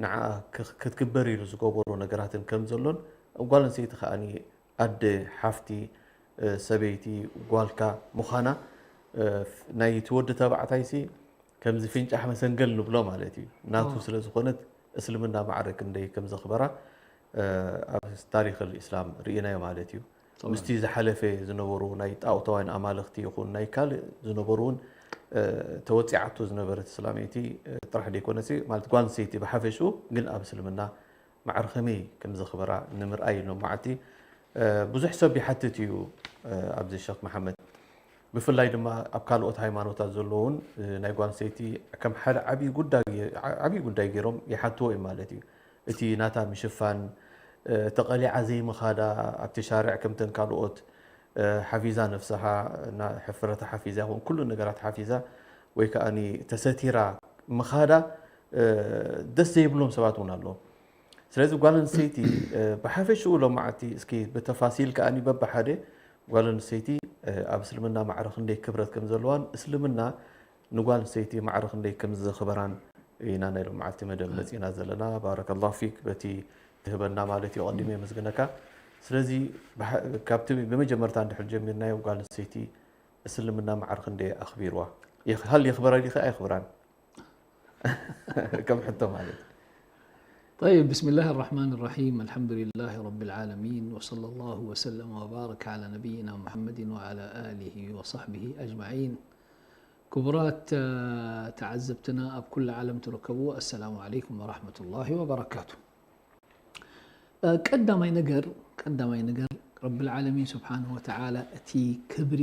ንዓ ክትግበር ኢሉ ዝገበሮ ነገራትን ከም ዘሎን፣ ጓል ኣንስተይቲ ከኣ ኣደ፣ ሓፍቲ፣ ሰበይቲ፣ ጓልካ ምዃና ናይቲ ወዲ ተባዕታይሲ ከምዚ ፍንጫሕ መሰንገል ንብሎ ማለት እዩ። ናቱ ስለ ዝኾነት እስልምና ማዕረ ክንደይ ከም ዘኽበራ ኣብ ታሪኽ እስላም ርኢናዮ ማለት እዩ። ምስቲ ዝሓለፈ ዝነበሩ ናይ ጣኦታውያን ኣማልኽቲ ይኹን ናይ ካልእ ዝነበሩ እውን ተወፂዓቶ ዝነበረት እስላመይቲ ጥራሕ ዘይኮነሲ ማለት ጓል ኣንስተይቲ ብሓፈሽኡ ግን ኣብ እስልምና ማዕረ ከመይ ከም ዘኽበራ ንምርኣይ ሎማዓንቲ ብዙሕ ሰብ ይሓትት እዩ። ኣብዚ ሸኽ መሓመድ ብፍላይ ድማ ኣብ ካልኦት ሃይማኖታት ዘለውን ናይ ጓል ኣንስተይቲ ከም ሓደ ዓብዪ ጉዳይ ዓብዪ ጉዳይ ገይሮም ይሓትዎ እዩ ማለት እዩ። እቲ ናታ ምሽፋን ተቐሊዓ ዘይምኻዳ ኣብቲ ሻርዕ ከምተን ካልኦት ሓፊዛ ነፍስኻ ሕፍረታ ሓፊዛ ይኹን ኩሉ ነገራት ሓፊዛ ወይ ከዓ ተሰቲራ ምኻዳ ደስ ዘይብሎም ሰባት እውን ኣለዉ። ስለዚ ጓል ኣንስተይቲ ብሓፈሽኡ ሎማዓንቲ እስኪ ብተፋሲል ከኣ በብሓደ ጓል ኣንስተይቲ ኣብ እስልምና ማዕረ ክንደይ ክብረት ከም ዘለዋን እስልምና ንጓል ኣንስተይቲ ማዕረ ክንደይ ከም ዘኽበራን ኢና ናይ ሎማዓንቲ መደብ መፂና ዘለና። ባረከላሁ ፊክ በቲ ትህበና ማለት እዩ። ቀዲመ የመስግነካ። ስለዚ ካብቲ ብመጀመርታ እንድሕር ጀሚርናዮ ጓል ኣንስተይቲ እስልምና ማዕረ ክንደይ ኣኽቢርዋ? ሃል የኽብራ ዲኸ ኣየኽብራን? ከም ሕቶ ማለት طيب، بسم الله الرحمن الرحيم. الحمد لله رب العالمين، وصلى الله وسلم وبارك على نبينا محمد وعلى آله وصحبه أجمعين. ክቡራት ተዓዘብትና ኣብ ኩሉ ዓለም ትርከቡ፣ ኣሰላሙ ዓለይኩም ወራሕመቱላሂ ወበረካቱ። ቀዳማይ ነገር ቀዳማይ ነገር ረብል ዓለሚን ስብሓንሁ ወተዓላ እቲ ክብሪ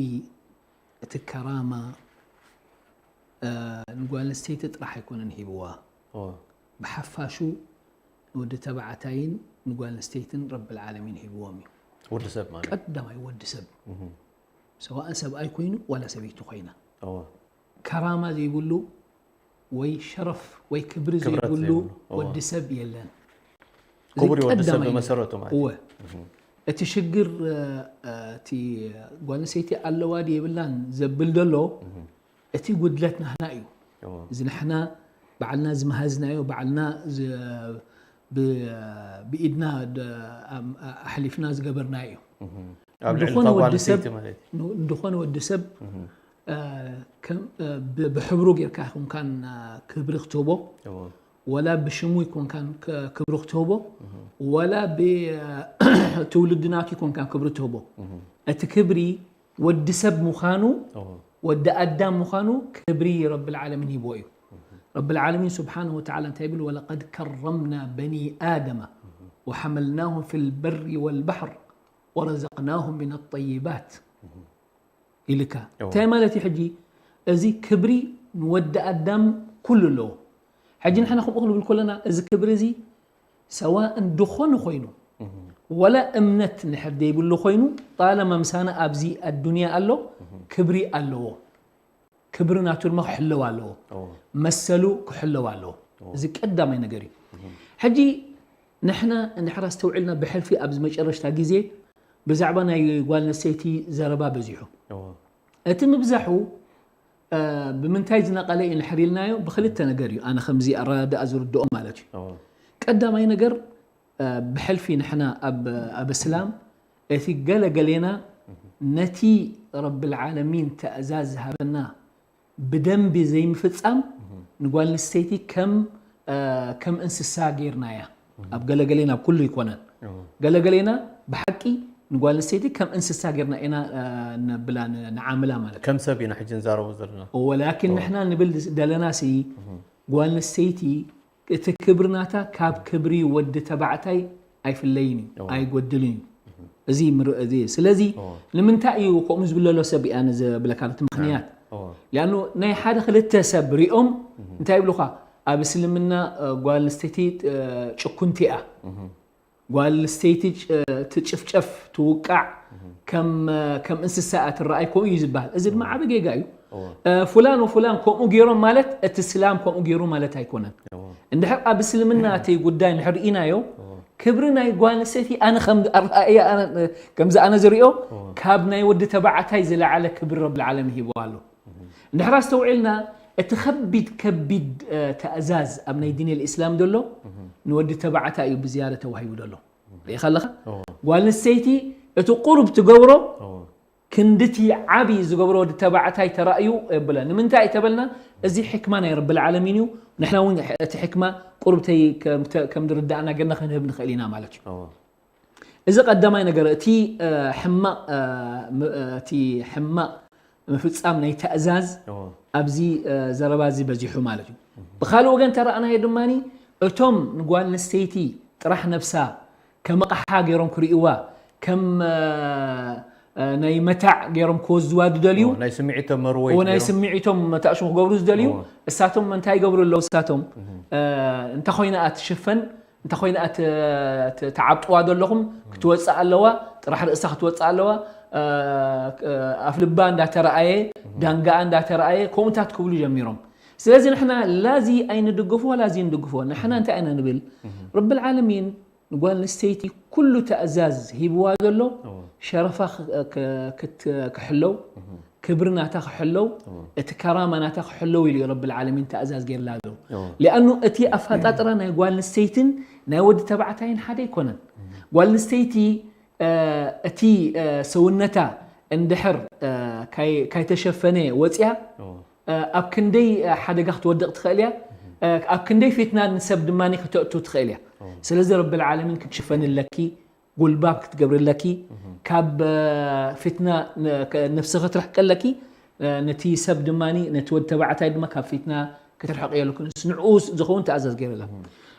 እቲ ከራማ ንጓል ኣንስተይቲ ጥራሕ ኣይኮነን ሂብዋ። ብሓፋሹ ንወዲ ተባዕታይን ንጓል ኣንስተይትን ረብል ዓለሚን ሂብዎም እዩ። ወዲ ሰብ ማለት ቀዳማይ ወዲ ሰብ ሰዋእ ሰብኣይ ኮይኑ ዋላ ሰበይቲ ኮይና ከራማ ዘይብሉ ወይ ሸረፍ ወይ ክብሪ ዘይብሉ ወዲ ሰብ የለን። ክቡር ወዲ ሰብ ብመሰረቱ ማለት እወ። እቲ ሽግር እቲ ጓል ኣንስተይቲ ኣለዋ ድዩ የብላን ዘብል ዘሎ እቲ ጉድለት ናህና እዩ። እዚ ንሕና ባዕልና ዝመሃዝናዮ ባዕልና ብኢድና ኣሕሊፍና ዝገበርናዮ እዩ። ኣብ ልዕሊ ዝኾነ ጓል ወዲ ሰብ ኣንስተይቲ ማለት እዩ። ዝኾነ ወዲ ሰብ ብሕብሩ ጌርካ ይኮንካን ክብሪ ክትህቦ እዎ። ወላ ብሽሙ ይኮንካን ክብሪ ክትህቦ ወላ ብትውልዲ ናቱ ይኮንካን ክብሪ ትህቦ። እቲ ክብሪ ወዲ ሰብ ምዃኑ እዎ። ወዲ ኣዳም ምዃኑ ክብሪ ረብል ዓለሚን ሂቦ እዩ። ረብል ዓለሚን ስብሓንሁ ወተዓላ እንታይ ይብል? ወለቀድ ከረምና በኒ ኣደመ ወሐመልናሁም ፊ ልበሪ ወልባሕር ወረዘቅናሁም ምን ጠይባት ኢልካ እዎ። እንታይ ማለት እዩ? ሕጂ እዚ ክብሪ ንወዲ ኣዳም ኩሉ ኣለዎ። ሕጂ ንሕና ከምኡ ክንብል ከለና እዚ ክብሪ እዚ ሰዋእ እንድኾነ ኮይኑ ወላ እምነት ንሕር ዘይብሉ ኮይኑ ጣለማ ምሳና ኣብዚ ኣዱንያ ኣሎ ክብሪ ኣለዎ። ክብሪ ናቱ ድማ ክሕለው ኣለዎ። እዎ። መሰሉ ክሕለው ኣለዎ። እዚ ቀዳማይ ነገር እዩ። ሕጂ ንሕና እንድሕር ኣስተውዒልና ብሕልፊ ኣብዚ መጨረሽታ ግዜ ብዛዕባ ናይ ጓል ኣንስተይቲ ዘረባ በዚሑ። እዎ። እቲ ምብዛሑ እ፣ ብምንታይ ዝነቐለ እዩ እንድሕር ኢልናዮ ብክልተ ነገር እዩ ኣነ ከምዚ ኣረዳድኣ ዝርድኦ ማለት እዩ። እዎ። ቀዳማይ ነገር እ፣ ብሕልፊ ንሕና ኣብ ኣብ እስላም እቲ ገለ ገሌና ነቲ ረብል ዓለሚን ተእዛዝ ዝሃበና ብደንቢ ዘይምፍጻም ንጓል ኣንስተይቲ ከም እ፣ ከም እንስሳ ጌርናያ። ኣብ ገለገሌና ኣብ ኩሉ ኣይኮነን። እዎ። ገለገሌና ብሓቂ ንጓል ኣንስተይቲ ከም እንስሳ ጌርና ኢና እ፣ ነብላ ን- ንዓምላ ማለት እዩ። ከም ሰብ ኢና ሕጂ ንዛረቡ ዘለና። ወላኪን ንሕና ንብል ደለና ሲ ጓል ኣንስተይቲ እቲ ክብሪ ናታ ካብ ክብሪ ወዲ ተባዕታይ ኣይፍለይን እዩ እዎ። ኣይጎድልን እዩ። እዚ ምር- እዚ ስለዚ እዎ። ንምንታይ እዩ ከምኡ ዝብለሎ ሰብ ኣነ ዘብለካ እቲ ምክንያት እዎ። ሊኣኑ ናይ ሓደ ክልተ ሰብ ሪኦም እንታይ ይብሉካ ኣብ እስልምና እ፣ ጓል ኣንስተይቲ እ፣ ጭኩንቲ እያ ጓል ኣንስተይቲ ጭ- ትጭፍጨፍ ትውቃዕ ከም እ፣ ከም እንስሳ እያ ትረኣይ ከምኡ እዩ ዝበሃል። እዚ ድማ ዓቢ ጌጋ እዩ። እዎ። እ፣ ፉላን ወፉላን ከምኡ ገይሮም ማለት እቲ እስላም ከምኡ ገይሩ ማለት ኣይኮነን። እዎ። እንድሕር ኣብ እስልምና እቲ ጉዳይ እንድሕር ርኢናዮ ክብሪ ናይ ጓል ኣንስተይቲ ኣነ ከም ኣረኣእያ ኣነ ከምዚ ኣነ ዝሪኦ ካብ ናይ ወዲ ተባዕታይ ዝለዓለ ክብሪ ረብል ዓለሚን ሂብዋ ኣሎ። እንድሕር ኣስተውዒልና እቲ ከቢድ ከቢድ እ፣ ተእዛዝ ኣብ ናይ ዲን ልእስላም ዘሎ ንወዲ ተባዕታይ እዩ ብዝያደ ተዋሂቡ ዘሎ። ርኢኻ ኣለኻ? ጓል ኣንስተይቲ እቲ ቁሩብ ትገብሮ ክንድቲ ዓቢ ዝገብሮ ወዲ ተባዕታይ ተራእዩ የብለ። ንምንታይ ተበልና፣ እዚ ሕክማ ናይ ረብል ዓለሚን እዩ። ንሕና እውን እቲ ሕክማ ቁሩብተይ ከም ተ- ከም ዝርዳእና ገና ክንህብ ንኽእል ኢና ማለት እዩ። እዚ ቀዳማይ ነገር፣ እቲ እ፣ ሕማቕ እ፣ ም- እ፣ እቲ ሕማቕ ምፍጻም ናይ ተእዛዝ ኣብዚ እ፣ ዘረባ እዚ በዚሑ ማለት እዩ። ብኻልእ ወገን ተረእናዮ ድማ፣ እቶም ንጓል ኣንስተይቲ ጥራሕ ነብሳ ከም ኣቕሓ ገይሮም ክርእይዋ፣ ከም እ፣ እ፣ ናይ መታዕ ገይሮም ክወስድዋ ዝደልዩ፣ ናይ ስምዒቶም መርወይ ዎ፣ ናይ ገይሮም። ስምዒቶም መታእሹ ክገብሩ ዝደልዩ፣ ዎ። እሳቶም እንታይ ይገብሩ ኣለዉ? እሳቶም እ፣ እንተ ኮይና እያ ትሽፈን፣ እንተ ኮይና እያ ት- ት- ትዓብጥዋ ዘለኹም፣ ክትወፅእ ኣለዋ፣ ጥራሕ ርእሳ ክትወፅእ ኣለዋ፣ እ፣ እ፣ ኣፍ ልባ እንዳተረኣየ፣ ዳንጋኣ እንዳተረኣየ፣ ከምኡታት ክብሉ ጀሚሮም። ስለዚ ንሕና ላዚ ኣይንድግፎ፣ ላዚ ንድግፎ። ንሕና እንታይ ኢና ንብል? ረብል ዓለሚን ንጓል ኣንስተይቲ ኩሉ ተእዛዝ ሂብዋ ዘሎ፣ ሸረፋ ክ- ክ- ክት- ክሕለው፣ ክብሪ ናታ ክሕለው፣ እቲ ከራማ ናታ ክሕለው ኢሉ እዩ ረብል ዓለሚን ተእዛዝ ገይርላ ዘሎ። ሊኣኑ እቲ ኣፈጣጥራ ናይ ጓል ኣንስተይትን ናይ ወዲ ተባዕታይን ሓደ ኣይኮነን። ጓል ኣንስተይቲ እ፣ እቲ እ፣ ሰውነታ እንድሕር እ፣ ካይ- ካይተሸፈነ ወፂኣ እ፣ ኣብ ክንደይ እ፣ ሓደጋ ክትወድቕ ትኽእል እያ። እ፣ ኣብ ክንደይ ፊትና ንሰብ ድማ ክተእቱ ትኽእል እያ። ስለዚ ረብል ዓለሚን ክትሽፈንለኪ፣ ጉልባብ ክትገብርለኪ፣ ካብ እ፣ ፊትና ን- ከ- ነብሲ ክትርሕቀለኪ፣ እ፣ ነቲ ሰብ ድማ ነቲ ወዲ ተባዕታይ ድማ ካብ ፊትና ክትርሕቅ የለኩን። ንዕኡ ዝኸውን ተኣዛዝ ገይረላ።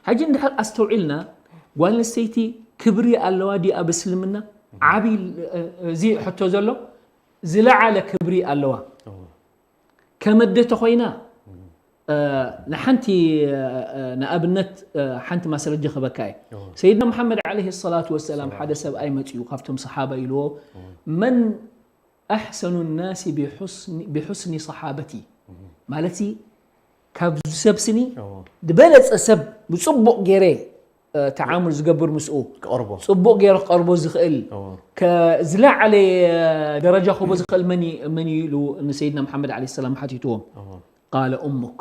ሕጂ እንድሕር ኣስተውዒልና፣ ጓል ኣንስተይቲ ክብሪ ኣለዋ ድዩ ኣብ እስልምና? ዓብዪ እ፣ እዚ ሕቶ ዘሎ፣ ዝለዓለ ክብሪ ኣለዋ። ከም ኣደ ተኾይና እ፣ ንሓንቲ እ፣ ንኣብነት እ፣ ሓንቲ ማስረጃ ክበካ እየ። ሰይድና መሓመድ ዓለይሂ ሰላቱ ወሰላም ሓደ ሰብኣይ መፅኡ ካብቶም ሰሓባ ኢልዎ፣ መን ኣሕሰኑ ናሲ ብሑስኒ ብሑስኒ ሰሓበቲ፣ ማለት ሲ ካብ ሰብ ስኒ ዝበለፀ ሰብ ብፅቡቕ ገይረ እ፣ ተዓሙል ዝገብር ምስኡ ክቐርቦ። ፅቡቕ ገይረ ክቐርቦ ዝኽእል ዝለዓለ እ፣ ደረጃ ክህቦ ዝኽእል መን እዩ- መን እዩ ኢሉ ንሰይድና መሓመድ ዓለይሂ ሰላም ሓቲትዎም። ቃለ እሙክ፣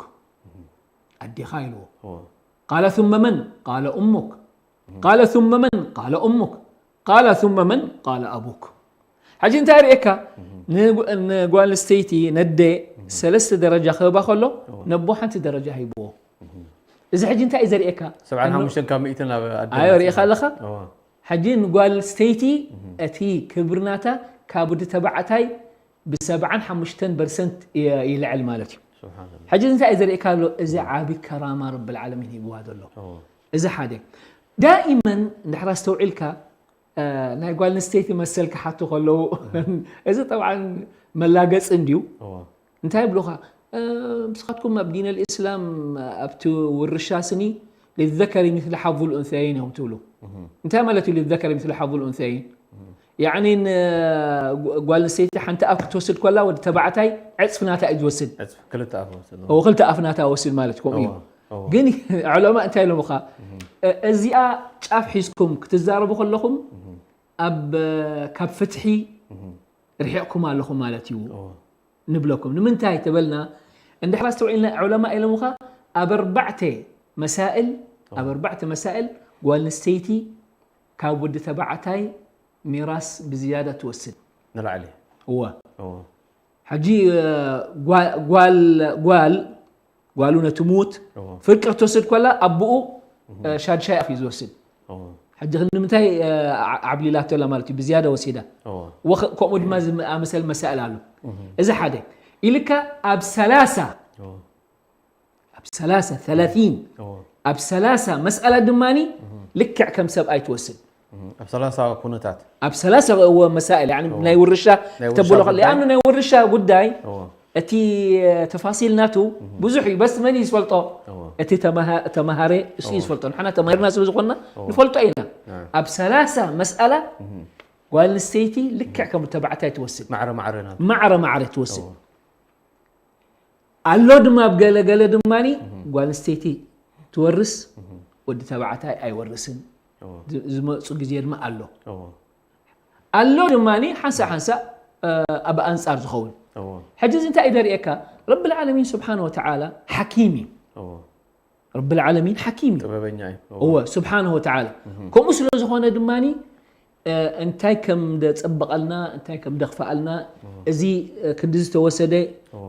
ኣዴኻ ኢልዎ። ቃለ ثم መን ቃለ እሙክ ቃለ ثم መን ቃለ እሙክ ቃለ ثم መን ቃለ ኣቡክ። ሕጂ እንታይ ርእየካ? ንጓል ኣንስተይቲ ነደ ሰለስተ ደረጃ ክህባ ከሎ ነቦ ሓንቲ ደረጃ ሂብዎ። እዚ ሕጂ እንታይ እዩ ዘርእየካ? ሰብዓን ሓሙሽተን ካብ ሚእቲ ናብ ኣደ ኣዮ ርእኻ ኣለኻ? ሕጂ ንጓል ኣንስተይቲ እቲ ክብርናታ ካብ ወዲ ተባዕታይ ብሰብዓን ሓሙሽተን ፐርሰንት ይልዕል ማለት እዩ። ሕጂ እንታይ እዩ ዘርእየካ ኣሎ? እዚ ዓቢ ከራማ ረብል ዓለሚን ሂብዋ ዘሎ። እዚ ሓደ። ዳኢመን እንድሕር ኣስተውዒልካ ናይ ጓል ኣንስተይቲ መሰል ክሓቱ ከለዉ እዚ ጠብዓን መላገፂ እንድዩ። እንታይ ይብሉኻ? ንስኻትኩም ኣብ ዲን ኣልእስላም ኣብቲ ውርሻ ስኒ ልዘከሪ ሚስሊ ሓዙል ኡንሰይን እዮም ትብሉ። እንታይ ማለት እዩ ልዘከሪ ሚስሊ ሓዙል ኡንሰይን? ያዕኒ ጓል ኣንስተይቲ ሓንቲ ኣፍ ክትወስድ ኮላ ወዲ ተባዕታይ ዕፅፊ ናታ እዩ ዝወስድ። ክልተ ኣፍ ናታ ወስድ ማለት ከምኡ እዩ። ግን ዕለማ እንታይ ኢሎምኻ? እዚኣ ጫፍ ሒዝኩም ክትዛረቡ ከለኹም ኣብ ካብ ፍትሒ ርሒቕኩም ኣለኹም ማለት እዩ ንብለኩም። ንምንታይ ተበልና እንድሕር ኣስተውዒልና ዕለማ ኢሎምኻ ኣብ ኣርባዕተ መሳእል ኣብ ኣርባዕተ መሳእል ጓል ኣንስተይቲ ካብ ወዲ ተባዕታይ ሚራስ ብዝያዳ ትወስድ። ንላዕሊ። እወ። እወ። ሕጂ እ፣ ጓ- ጓል ጓል ጓሉ ነቲ ምዉት እወ። ፍርቂ ክትወስድ ኮላ ኣቦኡ እ፣ ሻድሻይ ኣፍ እዩ ዝወስድ። እወ። ሕጂ ንምንታይ እ፣ ዓ- ዓብሊላቶ ኣላ ማለት እዩ ብዝያዳ ወሲዳ። እወ። ወኸ- ከምኡ ድማ ዝኣመሰል መሳእል ኣሎ። እዚ ሓደ ኢልካ ኣብ ሰላሳ እወ። ኣብ ሰላሳ ሰላሲን እዎ። ኣብ ሰላሳ መስኣላ ድማኒ ልክዕ ከም ሰብኣይ ትወስድ። ኣብ ሰላሳ ኩነታት ኣብ ሰላሳ እዎ መሳእል ያኒ ናይ ውርሻ ናይ ውርሻ ክተብሎ ከ ጉዳይ። ሊኣኑ ናይ ውርሻ ጉዳይ እዎ። እቲ ተፋሲል ናቱ ብዙሕ እዩ በስ መን እዩ ዝፈልጦ እዎ። እቲ ተማሃ- ተማሃረ እሱ እዩ እዎ። ዝፈልጦ ንሕና ተማሂርና ስለ ዝኾንና እዎ። ንፈልጦ ኢና ናም። ኣብ ሰላሳ መስኣላ ጓል ኣንስተይቲ ልክዕ ከም ተባዕታይ ትወስድ ማዕረ ማዕረ ናቱ ማዕረ ማዕረ ትወስድ እዎ። ኣሎ ድማ ኣብ ገለ ገለ ድማኒ ጓል ኣንስተይቲ ትወርስ ወዲ ተባዕታይ ኣይወርስን ዝ- ዝመፁ ግዜ ድማ ኣሎ ኣሎ ድማኒ ሓንሳእ ሓንሳእ እ፣ ኣብ ኣንፃር ዝኸውን እዎ ሕጂ እዚ እንታይ እዩ ዘርእየካ? ረብል ዓለሚን ስብሓን ወተዓላ ሓኪም እዩ። እዎ ረብል ዓለሚን ሓኪም እዩ። ጥበበኛ እዩ። እዎ እወ ስብሓን ወተዓላ። ከምኡ ስለ ዝኾነ ድማኒ እ፣ እንታይ ከም ደጸበቐልና እንታይ ከም ደኽፈኣልና፣ እዚ እ፣ ክንዲ ዝተወሰደ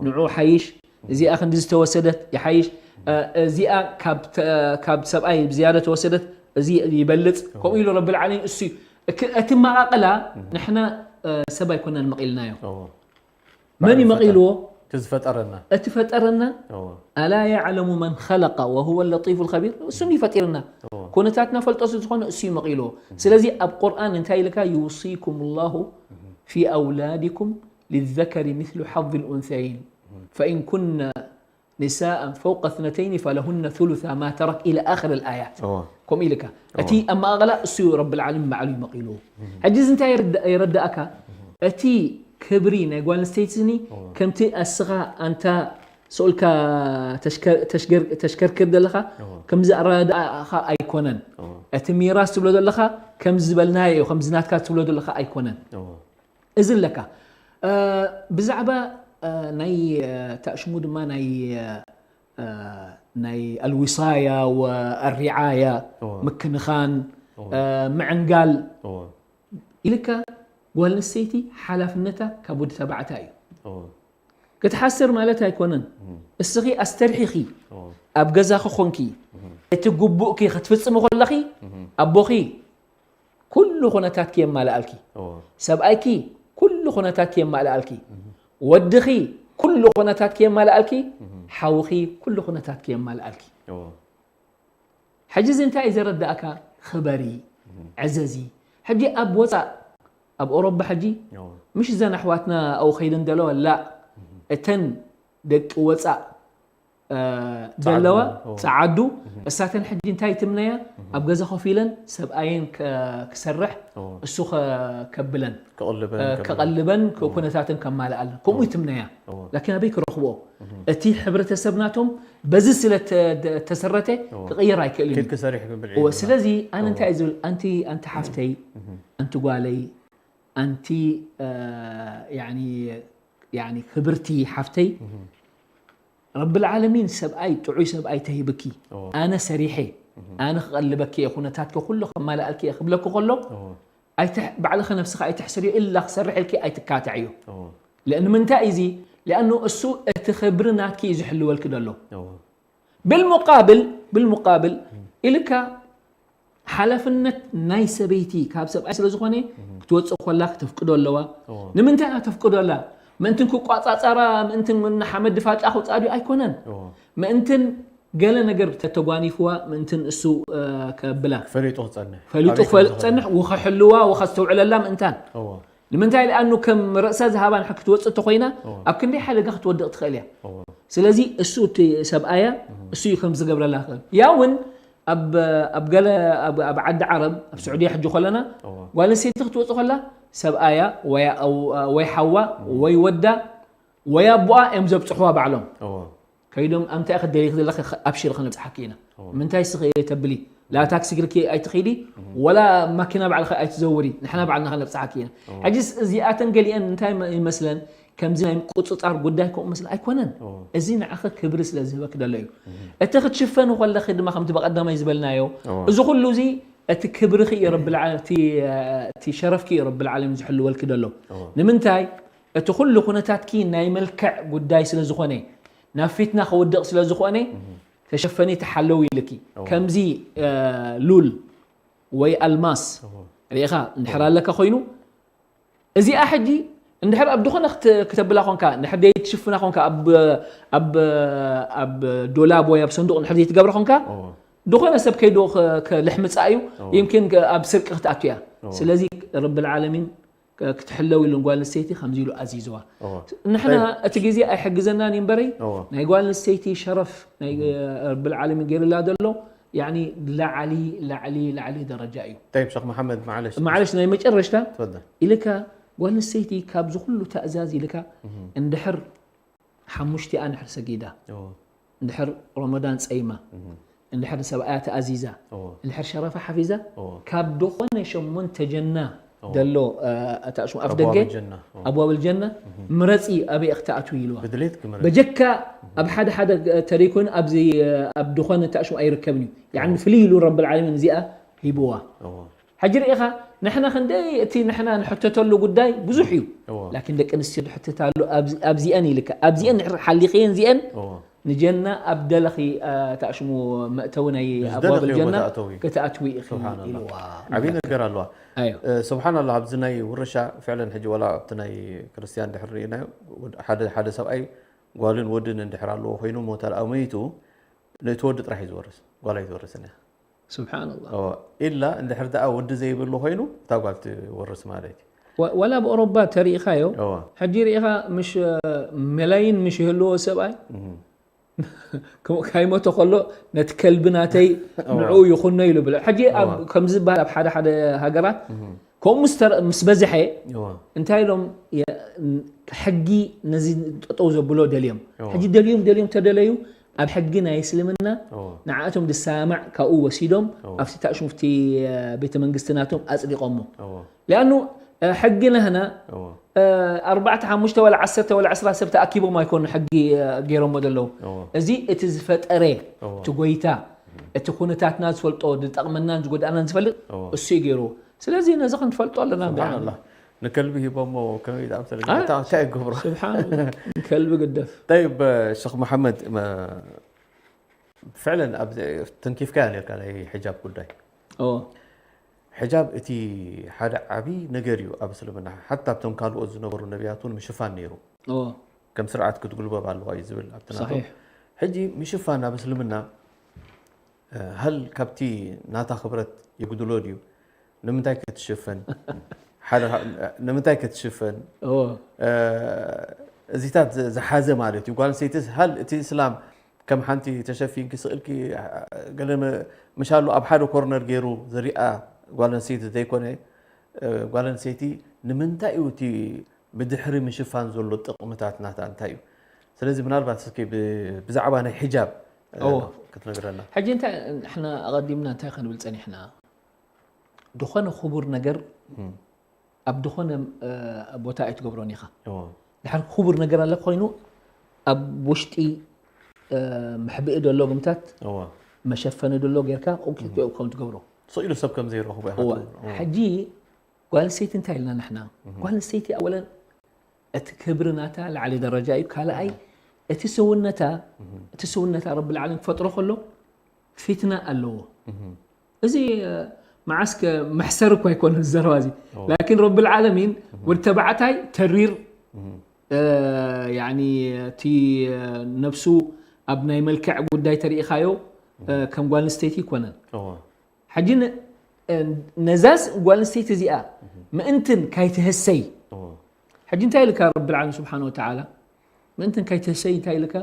ንዑ ሓይሽ፣ እዚኣ ክንዲ ዝተወሰደት ይሓይሽ፣ እ፣ እዚኣ ካብ ተ- ካብ ሰብኣይ ዝያደ ተወሰደት፣ እዚ ይበልጽ። ከምኡ ኢሉ ረብል ዓለሚን እሱ እዩ። እክ- እቲ መቓቕላ ንሕና እ፣ ሰብ ኣይኮናን መቒልናዮ። እዎ መን እዩ መቒልዎ? እቲ ዝፈጠረና እቲ ፈጠረና። እዎ ኣላ ያዕለሙ መን ኸለቀ ወሁወ ለጢፉ ልኸቢር፣ እሱ እዩ ፈጢርና። እዎ ኩነታትና ፈልጦ ስለ ዝኾነ እሱ እዩ መቒልዎ። ስለዚ ኣብ ቁርኣን እንታይ ኢልካ? ዩሲኩም ላሁ ፊ ኣውላዲኩም ሊዘከሪ ሚስሉ ሓዝ ልኡንሰይን ፈኢን ኩነ ንሳእን ፈውቀ እትነተይን ፈለሁነ ثلث ما ترك إلى آخر الآيات። እዎ ከምኡ ኢልካ እቲ ኣመቓቕላ እሱ እዩ ረብል ዓለሚን ባዕሉ እዩ መቒልዎ። ሕጂ እዚ እንታይ የረዳ- የረዳእካ? እቲ ክብሪ ናይ ጓል ኣንስተይቲ ስኒ ከምቲ ኣስኻ ኣንታ ስኡልካ ተሽከር- ተሽገር- ተሽከርክር ዘለኻ እዎ ከምዚ ኣረዳእኻ ኣይኮነን። እዎ እቲ ሚራስ ትብሎ ዘለኻ ከምዚ ዝበልናዮ እዩ፣ ከምዚ ናትካ ትብሎ ዘለኻ ኣይኮነን። እዎ እዚ ኣለካ እ፣ ብዛዕባ እ፣ ናይ እ፣ ታእሽሙ ድማ ናይ እ፣ ናይ ኣልዊሳያ ወኣሪዓያ እዎ ምክንኻን እዎ እ፣ ምዕንጋል እዎ ኢልካ ጓል ኣንስተይቲ ሓላፍነታ ካብ ወዲ ተባዕታይ እዩ። እዎ ክትሓስር ማለት ኣይኮነን። እስኺ ኣስተርሒኺ እዎ ኣብ ገዛኺ ኮንኪ እቲ ግቡእኪ ክትፍጽሚ ከለኺ ኣቦኺ ኩሉ ኩነታትኪ የማልኣልኪ። እዎ ሰብኣይኪ ኩሉ ኩነታትኪ የማልኣልኪ። ወድኺ ኩሉ ኩነታትኪ የማልኣልኪ። ሓውኺ ኩሉ ኩነታትኪ የማልኣልኪ። እዎ ሕጂ እዚ እንታይ እዩ ዘረዳእካ? ክበሪ፣ ዕዘዚ። ሕጂ ኣብ ወፃእ ኣብ ኦሮባ ሕጂ እዎ ምሽ እዘን ኣሕዋትና ኣብኡ ከይደን ዘለዋ ላ እተን ደቂ ወፃእ እ፣ ዘለዋ እዎ። ፀዓዱ እሳተን ሕጂ እንታይ ትምነያ? ኣብ ገዛ ኮፍ ኢለን ሰብኣየን ከ- ክሰርሕ እዎ እሱ ከ- ከብለን ከቕልበን እ፣ ከቐልበን ኩነታተን ከማልኣለን ከምኡ ይትምነያ። እዎ ላኪን ኣበይ ክረኽብኦ? እቲ ሕብረተሰብ ናቶም በዚ ስለ ተ- ተ- ተሰረተ እዎ። ክቕየር ኣይክእልን እዩ። ኬድ ክሰርሕ ክብል እወ እዩ። ስለዚ ኣነ እንታይ እዩ ዝብል ኣንቲ ኣንቲ ሓፍተይ ኣንቲ ጓለይ ኣንቲ እ፣ ያኒ ያኒ ክብርቲ ሓፍተይ ረብል ዓለሚን ሰብኣይ ጥዑይ ሰብኣይ ተሂብኪ እዎ ኣነ ሰሪሐ ኣነ ክቐልበኪ እየ ኩነታትኪ ኩሉ ከማልኣልኪ እየ ክብለኪ ከሎ እዎ ኣይትሕ- ባዕልኺ ነብስኺ ኣይትሕስርዮ ኢላ ክሰርሐልኪ ኣይትካትዕዮ። እዎ ለእን ምንታይ እዚ? ሊኣኑ እሱ እቲ ክብሪ ናትኪ እዩ ዝሕልወልኪ ዘሎ። እዎ ብልሙቃብል ብልሙቃብል ኢልካ ሓላፍነት ናይ ሰበይቲ ካብ ሰብኣይ ስለ ዝኾነ ክትወፅእ ኮላ ክተፍቅዶ ኣለዋ። እዎ ንምንታይ እያ ተፍቅዶ ኣላ? ምእንትን ክቋፃፀራ ምእንትን ሓመድ ድፋጫ ክውፃእ ድዩ? ኣይኮነን። እዎ ምእንትን ገለ ነገር ተተጓኒፍዋ ምእንትን እሱ እ፣ ከብላ ፈሊጡ ክፀንሕ ፈሊጡ ኣበይ ክፈልጥ ከም ፀንሕ ወኸሕልዋ ወኸስተውዕለላ ምእንታን እዎ ንምንታይ ሊኣኑ ከም ርእሳ ዝሃባ ንሕ ክትወፅእ ተኮይና እዎ ኣብ ክንደይ ሓደጋ ክትወድቕ ትኽእል እያ። እዎ ስለዚ እሱ እቲ ሰብኣያ እሱ እዩ ከም ዝገብረላ ክእል ያ እውን ኣብ ኣብ ገለ ኣብ ኣብ ዓዲ ዓረብ ኣብ ስዑድያ ሕጂ ኮለና እዎ ጓል ኣንስተይቲ ክትወፅእ ከላ ሰብኣያ ወይ ኣው- ወይ ሓዋ ወይ ወዳ ወይ ኣቦኣ እዮም ዘብፅሕዋ ባዕሎም እዎ ከይዶም ኣምታይ ክትደሊ ዘለኺ ኣብሽር ክነብፅሓኪ ኢና። ምንታይ ስኺ ተብሊ ላ ታክሲ ግርኪ ኣይትኺዲ ወላ ማኪና ባዕልኺ ኣይትዘውሪ ንሕና ባዕልና ክነብፅሓኪ ኢና። ሕጂስ እዚኣተን ገሊአን እንታይ ይመስለን ከምዚ ናይ ምቁፅፃር ጉዳይ ከምኡ መስለ ኣይኮነን። እዚ ንዓኺ ክብሪ ስለ ዝህበኪ ደሎ እዩ። እቲ ክትሽፈኒ ከለኺ ድማ ከምቲ በቐዳማይ ዝበልናዮ እዚ ኩሉ እዚ እቲ ክብርኺ እዩ ረብል ዓለ- እቲ እቲ ሸረፍኪ እዩ ረብል ዓለሚን ዝሕልወልኪ ደሎ። ንምንታይ እቲ ኩሉ ኩነታትኪ ናይ መልክዕ ጉዳይ ስለ ዝኾነ ናብ ፊትና ከውድቕ ስለ ዝኾነ ተሸፈኒ ተሓለዊ ኢልኪ ከምዚ ሉል ወይ ኣልማስ ርኢኻ እንድሕር ኣለካ ኮይኑ እዚኣ ሕጂ እንድሕር ኣብ ዝኾነ ክተ- ክተብላ ኮንካ እንድሕር ዘይትሽፍና ኮንካ ኣብ ኣብ ኣብ ዶላብ ወይ ኣብ ሰንዱቕ እንድሕር ዘይትገብራ ኮንካ ዝኾነ ሰብ ከይዱ ከ- ከልሕምፃ እዩ። ይምኪን ከ- ኣብ ስርቂ ክትኣቱ እያ። ስለዚ ረብል ዓለሚን ከ- ክትሕለው ኢሉ ንጓል ኣንስተይቲ ከምዚ ኢሉ ኣዚዝዋ። ንሕና እቲ ግዜ ኣይሕግዘናን እዩ እምበረይ ናይ ጓል ኣንስተይቲ ሸረፍ ናይ ረብል ዓለሚን ገይርላ ዘሎ ያኒ ላዕሊ ላዕሊ ላዕሊ ደረጃ እዩ። طيب شيخ محمد معلش معلش ናይ መጨረሽታ تفضل ኢልካ ጓል ኣንስተይቲ ካብዚ ኩሉ ተእዛዝ ኢልካ እንድሕር ሓሙሽቲኣ እንድሕር ሰጊዳ እዎ እንድሕር ረመዳን ፀይማ እንድሕር ንሰብኣያ ተኣዚዛ እዎ እንድሕር ሸረፋ ሓፊዛ እዎ ካብ ዝኾነ ሸሞንተ ጀና ደሎ ኣታሽሙ ኣፍ ደገ ኣብዋብል ጀና ምረፂ ኣበይ ክትኣትዊ ኢልዋ። በጀካ ኣብ ሓደ ሓደ ተደይኮይኑ ኣብዚ ኣብ ድኾነ ታሽሙ ኣይርከብን እዩ። ፍልይ ኢሉ ረብል ዓለሚን እዚኣ ሂብዋ። ሕጂ ርኢኻ ንሕና ክንደይ እቲ ንሕና ንሕተተሉ ጉዳይ ብዙሕ እዩ። ላኪን ደቂ ኣንስትዮ ዝሕተታሉ ኣብዚአን ኢልካ ኣብዚአን ድሕር ሓሊኽየን እዚአን ንጀና ኣብ ደለኺ ታሽሙ መእተዊ ናይ ኣብዋብል ጀና ክትኣትዊ ኢኺ ኢልዋ። ዓብይ ነገር ኣለዋ። ስብሓን ኣላ ኣብዚ ናይ ውርሻ ፍዕለን ሕጂ ዋላ ኣብቲ ናይ ክርስትያን ድሕር ርኢናዮ ሓደ ሓደ ሰብኣይ ጓልን ወድን እንድሕር ኣለዎ ኮይኑ ሞተ ደኣ መይቱ ነቲ ወዲ ጥራሕ እዩ ዝወርስ ጓል ኣይትወርስን እያ። ስብሓንላ ኢላ እንድሕር ደኣ ወዲ ዘይብሉ ኮይኑ እታ ጓል ትወርስ ማለት እዩ። ዋላ ኣብ ኦሮባ ተሪኢኻዮ ሕጂ ርኢኻ ምሽ መላይን ምሽ ይህልዎ ሰብኣይ ካይሞተ ከሎ ነቲ ከልቢ ናተይ ንዕኡ ይኹኖ ኢሉ ብለ ሕጂ ከምዚ ዝበሃል ኣብ ሓደ ሓደ ሃገራት ከምኡ ምስ በዝሐ እንታይ ኢሎም ሕጊ ነዚ ጠጠው ዘብሎ ደልዮም ሕጂ ደልዮም ደልዮም ተደለዩ ኣብ ሕጊ ናይ እስልምና ንዓእቶም ዝሰማማዕ ካብኡ ወሲዶም ኣብቲ ታሽሙፍቲ ቤተ መንግስቲ ናቶም ኣፅዲቆሞ ሊኣኑ ሕጊ ናህና ኣርባዕተ ሓሙሽተ ወላ ዓሰርተ ወላ ዕስራ ሰብ ተኣኪቦም ኣይኮኑ ሕጊ ገይሮሞ ዘለዉ። እዚ እቲ ዝፈጠረ እቲ ጎይታ እቲ ኩነታትና ዝፈልጦ ዝጠቕመናን ዝጎድኣናን ዝፈልጥ እሱ እዩ ገይርዎ። ስለዚ ነዚ ክንፈልጦ ኣለና። ስብሓንላህ ንከልቢ ሂቦሞ ከመይ ዝኣምሰለ እንታይ እንታይ ይገብሮ? ስብሓንላህ ንከልቢ ግደፍ። ጠይብ ሸኽ መሓመድ ፍዕለን ተንኪፍካያ ነርካ ናይ ሕጃብ ጉዳይ። ሕጃብ እቲ ሓደ ዓብዪ ነገር እዩ ኣብ እስልምና ሓታ ኣብቶም ካልኦት ዝነበሩ ነቢያት እውን ምሽፋን ነይሩ። ከም ስርዓት ክትጉልበብ ኣለዋ እዩ ዝብል ኣብቲ ናቶም። ሕጂ ምሽፋን ኣብ እስልምና ሀል ካብቲ ናታ ክብረት የጉድሎ ድዩ? ንምንታይ ከትሽፍን ሓደ ንምንታይ ከትሽፍን እዚታት ዝሓዘ ማለት እዩ። ጓል ኣንስተይትስ ሀል እቲ እስላም ከም ሓንቲ ተሸፊንኪ ስእልኪ ገለ ምሻሉ ኣብ ሓደ ኮርነር ገይሩ ዝሪኣ ጓል ኣንስተይቲ ዘይኮነ ጓል ኣንስተይቲ ንምንታይ እዩ እቲ ብድሕሪ ምሽፋን ዘሎ ጥቕምታት ናታ እንታይ እዩ? ስለዚ ምናልባት እስኪ ብዛዕባ ናይ ሒጃብ ክትነግረና። ሕጂ እንታይ ንሕና ኣቐዲምና እንታይ ክንብል ጸኒሕና? ዝኾነ ክቡር ነገር ኣብ ዝኾነ ቦታ ኣይትገብሮን ኢኻ። ድሓር ክቡር ነገር ኣለ ኮይኑ ኣብ ውሽጢ መሕብኢ ዘሎ ግምታት መሸፈኒ ዘሎ ጌርካ ክኸውን ትገብሮ። ስቕ ኢሉ ሰብ ከም ዘይረኽቦ ኢኻ ትገብሮ። ሕጂ ጓል ኣንስተይቲ እንታይ ኢልና ንሕና? ጓል ኣንስተይቲ ኣወለን እቲ ክብሪ ናታ ላዕሊ ደረጃ እዩ። ካልኣይ እቲ ሰውነታ እቲ ሰውነታ ረቢ ልዓለም ክፈጥሮ ከሎ ፊትና ኣለዎ። እዚ መዓስከ መሕሰር እኳ ኣይኮነን ዘረባ እዚ ላኪን ረቢ ልዓለሚን ወዲ ተባዕታይ ተሪር እቲ ነብሱ ኣብ ናይ መልክዕ ጉዳይ ተሪኢኻዮ ከም ጓል ኣንስተይቲ ይኮነን። ሕጂ ነዛስ ጓል ኣንስተይቲ እዚኣ ምእንትን ካይትህሰይ ሕጂ እንታይ ኢልካ ረቢ ልዓለሚን ስብሓን ወተዓላ ምእንትን ካይትህሰይ እንታይ ኢልካ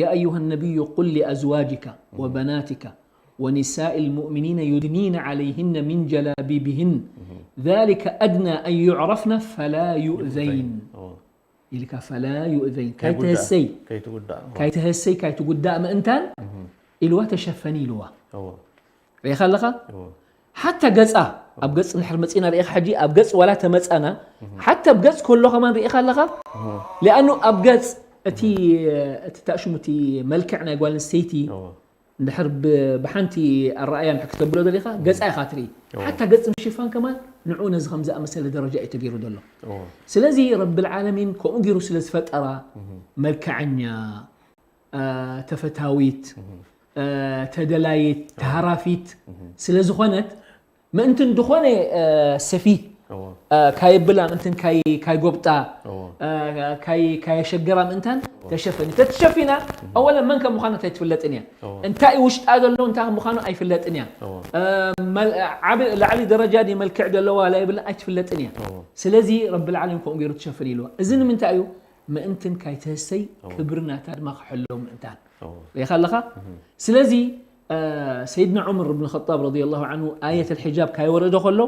يا أيها النبي قل لأزواجك وبناتك ونساء المؤمنين يدنين عليهن من جلابيبهن ذلك أدنى أن يعرفن فلا يؤذين ኢልካ ፈላ ዩእዘይን ካይትህሰይ ካይትህሰይ ካይትጉዳእ ምእንታን ኢልዋ ተሸፈኒ ኢልዋ ርኢኻ ኣለኻ ሓታ ገፃ ኣብ ገፅ ንድሕር መፂና ርኢኻ ሕጂ ኣብ ገፅ ዋላ ተመፃና ሓታ ኣብ ገፅ ከሎ ከማን ርኢኻ ኣለኻ ሊኣኑ ኣብ ገፅ እቲ እቲ ታሽሙ እቲ መልክዕ ናይ ጓል ኣንስተይቲ እንድሕር ብሓንቲ ኣረኣያ እንድሕር ክተብሎ ደሊኻ ገፃ ኢኻ ትርኢ ሓታ ገፅ ምሽፋን ከማን ንዑ ነዚ ከም ዝኣመሰለ ደረጃ እዩ ተገይሩ ዘሎ ስለዚ ረቢ ልዓለሚን ከምኡ ገይሩ ስለ ዝፈጠራ መልክዐኛ ተፈታዊት ተደላይት ተሃራፊት ስለ ዝኾነት ምእንትን ድኾነ ሰፊህ ካየብላ ምእንትን ካይጎብጣ ካየሸገራ ምእንታን ተሸፈኒ ተትሸፊና ኣወለን መን ከም ምዃና ኣይትፍለጥን እያ እንታይ ውሽጣ ዘሎ እንታይ ከም ምዃኑ ኣይፍለጥን እያ ላዕሊ ደረጃ ድ መልክዕ ዘለዋ ላ የብላ ኣይትፍለጥን እያ ስለዚ ረቢ ልዓለሚን ከምኡ ገይሩ ትሸፍን ኢልዋ እዚ ንምንታይ እዩ ምእንትን ካይትህሰይ ክብሪ ናታ ድማ ክሕሎ ምእንታን ርኢኻ ኣለኻ ስለዚ ሰይድና ዑመር ብን ኸጣብ ረዲ ላሁ ዓንሁ ኣየት ልሒጃብ ካይወረደ ከሎ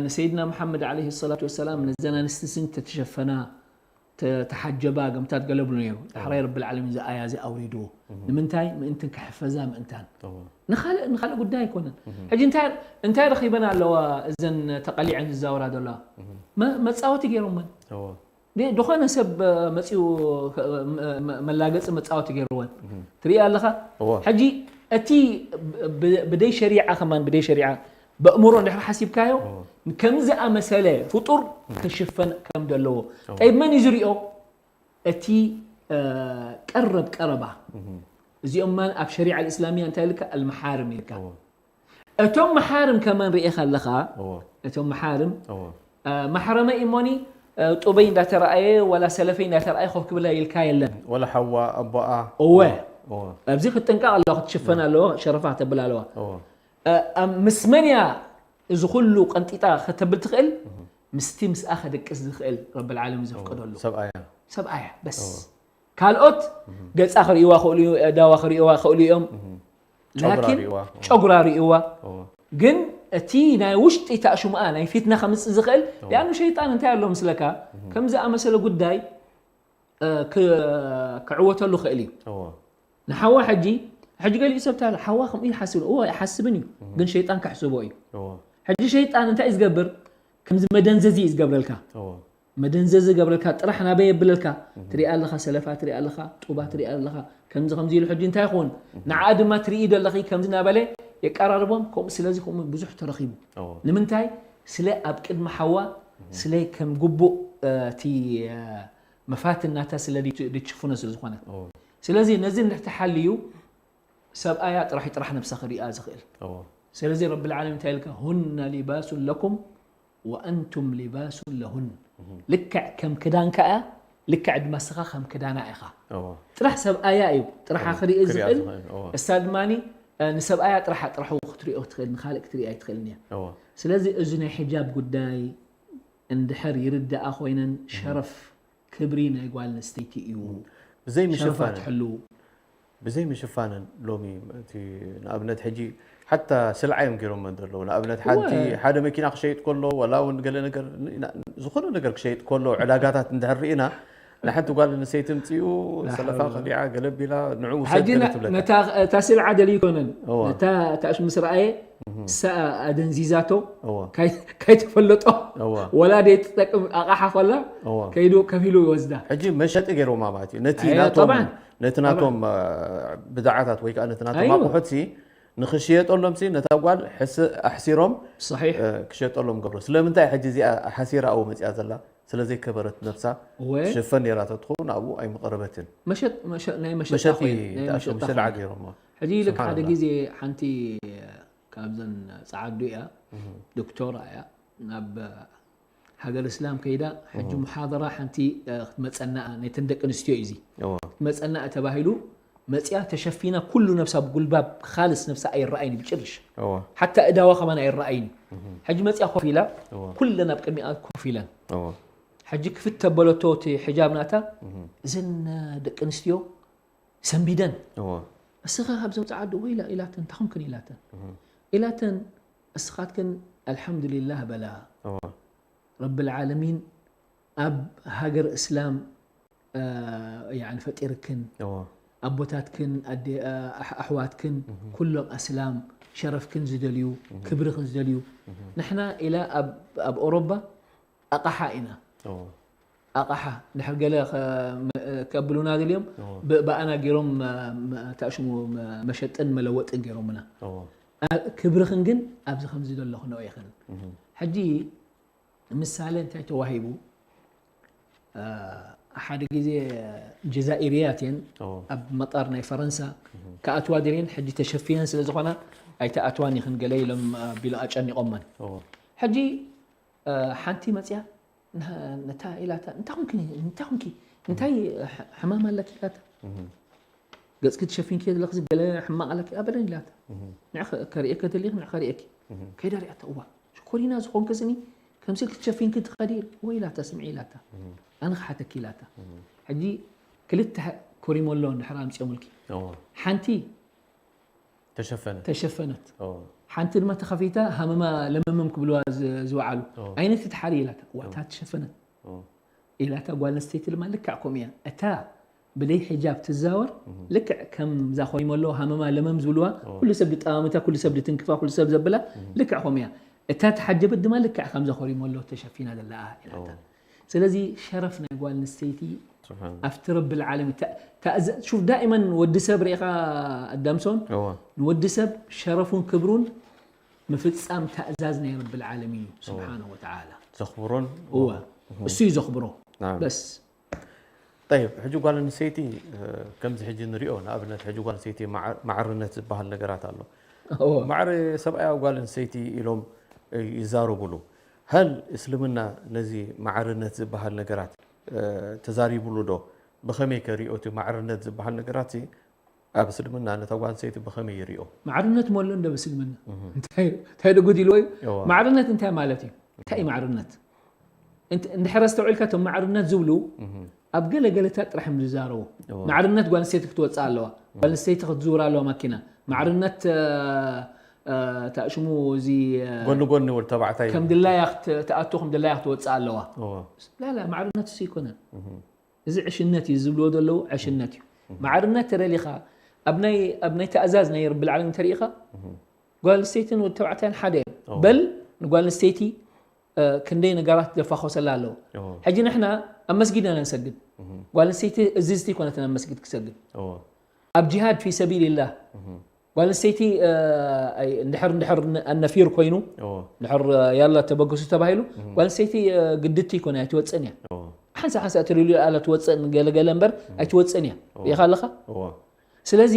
ንሰይድና መሓመድ ዓለይህ ሰላቱ ወሰላም ነዘን ኣንስቲ ስን ተተሸፈና ተ- ተሓጀባ ገምታት ገለ ብሉ ነይሩ። ዳሕራይ ረብል ዓለሚን እዚ ኣያ እዚ ኣውሪድዎ። ንምንታይ? ምእንትን ክሕፈዛ ምእንታን። ንኻልእ ንኻልእ ጉዳይ ኣይኮነን። ሕጂ እንታይ እንታይ ረኺበን ኣለዋ እዘን ተቐሊዐን ዝዛወራ ዘለዋ? መ- መጻወቲ ገይሮመን። ደ- ዝኾነ ሰብ መፂኡ መላገፂ መፃወቲ ገይርወን ትርኢ ኣለኻ። ሕጂ እቲ ብደይ ሸሪዓ ከማን ብደይ ሸሪዓ በእምሮ እንድሕር ሓሲብካዮ ከምዚ ኣመሰለ ፍጡር ክሽፈን ከም ዘለዎ ጠይብ መን እዩ ዝሪኦ? እቲ ቀረብ ቀረባ እዚኦም ማን ኣብ ሸሪዓ ልእስላሚያ እንታይ ኢልካ ኣልመሓርም ኢልካ እቶም መሓርም ከማን ርኢኻ ኣለኻ እቶም መሓርም ማሕረመ ኢሞኒ ጡበይ እንዳተረኣየ ዋላ ሰለፈይ እንዳተረኣየ ኮፍ ክብላ ኢልካ የለን። ወላ ሓዋ ኣቦኣ እወ እወ ኣብዚ ክትጥንቀቕ ኣለዋ ክትሽፈን ኣለዎ ሸረፋ ከተብል ኣለዋ። እወ ኣብ ምስ መን እያ እዚ ኩሉ ቀንጢጣ ከተብል ትኽእል? ምስቲ ምስኣ ከደቅስ ዝኽእል ረብል ዓለሚን ዘፍቀደሉ ሰብኣያ ሰብኣያ በስ። ካልኦት ገጻ ክርእይዋ ክእሉ ኣእዳዋ ክርእይዋ ክእሉ እዮም። ላኪን ጨጉራ ርእይዋ ግን እቲ ናይ ውሽጢ ታእሽሙኣ ናይ ፊትና ከምጽእ ዝኽእል ሊኣኑ ሸይጣን እንታይ ኣሎ ምስለካ ከም ዝኣመሰለ ጉዳይ ክዕወተሉ ክእል እዩ። ንሓዋ ሕጂ ሕጂ ገሊኡ ሰብ ታለ ሓዋ ከምኡ ይሓስብ እዎ ኣይሓስብን እዩ ግን ሸይጣን ክሕስቦ እዩ። ሕጂ ሸይጣን እንታይ እዩ ዝገብር? ከምዚ መደንዘዚ እዩ ዝገብረልካ። መደንዘዚ ገብረልካ ጥራሕ ናበይ የብለልካ ትሪኣ ኣለኻ ሰለፋ ትሪኣ ኣለኻ ጡባ ትሪኣ ኣለኻ ከምዚ ከምዚ ኢሉ ሕጂ እንታይ ይኸውን ንዓ ድማ ትርኢ ደለኺ ከምዚ ናበለ የቀራርቦም ከምኡ ስለዚ ከምኡ ብዙሕ ተረኺቡ ንምንታይ ስለ ኣብ ቅድሚ ሓዋ ስለ ከም ግቡእ እቲ መፋትን ናታ ስለ ድችፍኖ ስለ ዝኾነ ስለዚ ነዚ እንድሕተሓልዩ ሰብኣያ ጥራሕ ጥራሕ ነብሳ ክሪኣ ዝኽእል ስለዚ ረቢ ልዓለሚን እንታይ ኢልካ ሁና ሊባሱን ለኩም ወኣንቱም ሊባሱን ለሁን ልክዕ ከም ክዳንካ እያ ልክዕ ድማ ስኻ ከም ክዳና ኢኻ ጥራሕ ሰብኣያ እዩ ጥራሓ ክርኢ ዝኽእል እሳ ድማ ንሰብኣያ ጥራሓ ጥራሑ ክትሪኦ ትኽእል ንካልእ ክትሪኣ ኣይትኽእልን እያ ስለዚ እዚ ናይ ሕጃብ ጉዳይ እንድሕር ይርዳኣ ኮይነን ሸረፍ ክብሪ ናይ ጓል ኣንስተይቲ እዩ ብዘይ ሸረፋ ምሽፋንን ትሕልው ብዘይ ምሽፋንን ሎሚ እቲ ንኣብነት ሕጂ ሓታ ስልዓ እዮም ገይሮመን ዘለዉ ንኣብነት ሓንቲ እወ። ሓደ መኪና ክሸይጥ ከሎ ወላ እውን ገለ ነገር ን- ና- ዝኾነ ነገር ክሸይጥ ከሎ ዕዳጋታት እንድሕር ርኢና ንሓንቲ ጓል ኣንስተይቲ ምፅኡ ላ ሰለፋ ሓውላ። ከሊዓ ገለ ቢላ ንዑ ውሰድ ሓጂ ገለ ና- ትብለካ ነታ እታ ስልዓ ደልዩ ይኮነን እወ። ነታ ታሽ ምስ ረኣየ እሳ ኣደንዚዛቶ እወ። ካይ- ካይተፈለጦ እወ። ወላ ደይ ትጠቅም ኣቕሓ ኮላ እወ። ከይዱ ከፊሉ ይወስዳ ሕጂ መሸጢ ገይሮማ ማለት እዩ ነቲ ኣየ፣ ናቶም ጠብዓን። ነቲ ናቶም አ፣ ብድዓታት ወይ ከዓ ነቲ ናቶም ኣይወ። ኣቑሑት ሲ ንኽሽየጠሎም ሲ ነታ ጓል ሕስ- ኣሕሲሮም صحيح አ፣ ክሸጠሎም ገብሮ ስለምንታይ ሕጂ እዚኣ ሓሲራ ኣብኡ መፅያ ዘላ ስለ ዘይከበረት ነብሳ እወ ትሽፈን ነይራ ተትኸውን ኣብኡ ኣይምቐረበትን መሸጥ መሸ- ናይ መሸጣ መሸጢ ኮይኑ ናይ መሸጣ ተኣሸሙ ስልዓ ኮይኑ ገይሮሞ ሕጂ ልክ ሓደ ስብሓንላህ። ግዜ ሓንቲ ካብዘን ፀዓዱ እያ ዶክቶራ እያ ናብ ሃገር እስላም ከይዳ ሕጂ ሙሓደራ ሓንቲ ክትመፀና ነተን ደቂ ኣንስትዮ እዩ እዚ ክትመፀና ተባሂሉ መፅያ ተሸፊና ኩሉ ነብሳ ብጉልባብ ካልስ ነብሳ ኣይረኣይን ብጭርሽ ሓታ እዳዋ ከማን ኣይረኣይን ሕጂ መፅያ ኮፍ ኢላ ኩለን ኣብ ቅድሚኣ ኮፍ ኢለን ሕጂ ክፍት ተበለቶ እቲ ሕጃብ ናታ እዘን ደቂ ኣንስትዮ ሰንቢደን እስኻ ካብዞም ፀዓዱ ወይ ኢላ ኢላተን እንታይ ኮንክን ኢላተን ኢላተን እስኻትክን ኣልሓምዱሊላህ በላ ረብል ዓለሚን ኣብ ሃገር እስላም ፈጢርክን ኣቦታትክን ኣሕዋትክን ኩሎም ኣስላም ሸረፍክን ዝደልዩ ክብርክን ዝደልዩ ንሕና ኢላ ኣብ ኦሮባ ኣቕሓ ኢና ኣቕሓ ድሕር ገለ ከብሉና ደልዮም ብኣና ገይሮም ታሽሙ መሸጥን መለወጥን ገይሮምና ክብርኽን ግን ኣብዚ ከምዚ ዘሎ ክነኦይኽን ሕጂ ምሳሌ እንታይ ተዋሂቡ ሓደ ግዜ ጀዛኢርያት እየን ኣብ መጣር ናይ ፈረንሳ ክኣትዋ ደልየን ሕጂ ተሸፊነን ስለ ዝኾና ኣይተኣትዋን ይኽን ገለ ኢሎም ቢሎ ኣጨኒቖመን ሕጂ ሓንቲ መፅያ ነታ ኢላታ እንታይ ኮንኪ እንታይ ኮንኪ እንታይ ሕማም ኣለኪ ኢላታ ገጽኪ ትሸፊንኪ ዘለኺ ገለ ሕማቕ ኣለኪ ኣበደን ኢላታ ንዕ ከርእየኪ ተሊኺ ንዕ ከርእየኪ ከይዳ ሪኣታ እዋ ሽኮሪና ዝኾንኪ ስኒ ከምሲ ክትሸፊንኪ ትኸዲ ወይ ኢላታ ስምዒ ኢላታ ኣነ ክሓተኪ ኢላታ ሕጂ ክልተ ኮሪሞሎ እንድሕር ኣምፅኦምልኪ ሓንቲ ተሸፈነ ተሸፈነት ሓንቲ ድማ ተኸፊታ ሃመማ ለመመም ክብልዋ ዝወዓሉ ዓይነት እቲ ሓደ ኢላታ ዋታ ተሸፈነት ኢላ እታ ጓል ኣንስተይቲ ድማ ልክዕ ከምኡ እያ። እታ ብደይ ሕጃብ ትዛወር ልክዕ ከምዛ ኮይኖም ኣለዉ ሃመማ ለመም ዝብልዋ፣ ኩሉ ሰብ ድጠማምታ፣ ኩሉ ሰብ ድትንክፋ፣ ኩሉ ሰብ ዘብላ ልክዕ ከምኡ እያ። እታ ተሓጀበት ድማ ልክዕ ከምዛ ኮሪሞ ኣሎ ተሸፊና ዘለኣ ኢላታ። ስለዚ ሸረፍ ናይ ጓል ኣንስተይቲ ኣብቲ ረብል ዓለሚን ታ- ታእዘ- ሹፍ ዳኢመን ወዲ ሰብ ርኢኻ ኣዳምሶን እወ ንወዲ ሰብ ሸረፉን ክብሩን ምፍጻም ታእዛዝ ናይ ረብል ዓለሚን እዩ ስብሓነ ወተዓላ። ዘኽብሮን እወ እሱ እዩ ዘኽብሮ። ናም። በስ ጠይብ ሕጂ ጓል ኣንስተይቲ እ፣ ከምዚ ሕጂ ንሪኦ ንኣብነት ሕጂ ጓል ኣንስተይቲ ማዕ- ማዕርነት ዝበሃል ነገራት ኣሎ። እወ ማዕረ ሰብኣይ ኣብ ጓል ኣንስተይቲ ኢሎም እ፣ ይዛረቡሉ። ሀል እስልምና ነዚ ማዕርነት ዝበሃል ነገራት እ፣ ተዛሪቡሉ ዶ? ብኸመይ ከሪኦ እቲ ማዕርነት ዝበሃል ነገራት ኣብ እስልምና ነታ ጓል ኣንስተይቲ ብኸመይ ይሪኦ? ማዕርነት መሎ እንደ ብስልምና እንታይ እንታይ ደጉድ ኢልዎ እዩ? እዋ። ማዕርነት እንታይ ማለት እዩ? እንታይ እዩ ማዕርነት? እንት- እንድሕር ኣስተውዒልካ እቶም ማዕርነት ዝብሉ ኣብ ገለ ገለታት ጥራሕ እዮም ዝዛረቡ። እዋ። ማዕርነት ጓል ኣንስተይቲ ክትወፅእ ኣለዋ፣ ጓል ኣንስተይቲ ክትዝውር ኣለዋ ማኪና፣ ማዕርነት እ፣ እ፣ ታሽሙ እዚ እ፣ ጎኒ ጎኒ ወዲ ተባዕታይ ከም ድላያ ክት- ትኣቱ ከም ድላያ ክትወፅእ ኣለዋ። እዋ። ላላ ማዕርነት እሱ ኣይኮነን። እዚ ዕሽነት እዩ ዝብልዎ ዘለዉ ዕሽነት እዩ። ማዕርነት ተደሊኻ ኣብ ናይ ኣብ ናይ ትእዛዝ ናይ ረብል ዓለሚን ተሪኢኻ ጓል ኣንስተይትን ወዲ ተባዕታይን ሓደ እዮም። እዎ። በል ንጓል ኣንስተይቲ እ፣ ክንደይ ነገራት ዘፋኾሰላ ኣለዉ። እዎ። ሕጂ ንሕና ኣብ መስጊድ ኢና ንሰግድ። ጓል ኣንስተይቲ እዝዝቲ ኣይኮነትን ኣብ መስጊድ ክሰግድ። እዎ። ኣብ ጂሃድ ፊ ሰቢልላህ ጓል ኣንስተይቲ እ፣ ኣይ- እንድሕር እንድሕር ን- ኣነፊር ኮይኑ እዎ። እንድሕር እ፣ ያላ ተበገሱ ተባሂሉ ጓል ኣንስተይቲ እ፣ ግድቲ ኣይኮነ ኣይትወፅእን እያ። እዎ። ሓንሳ ሓንሳ ትሪሉ ኣላ ትወፅእ ገለ ገለ እምበር ኣይትወፅእን እያ። ሪኢኻ ኣለኻ? እዎ። ስለዚ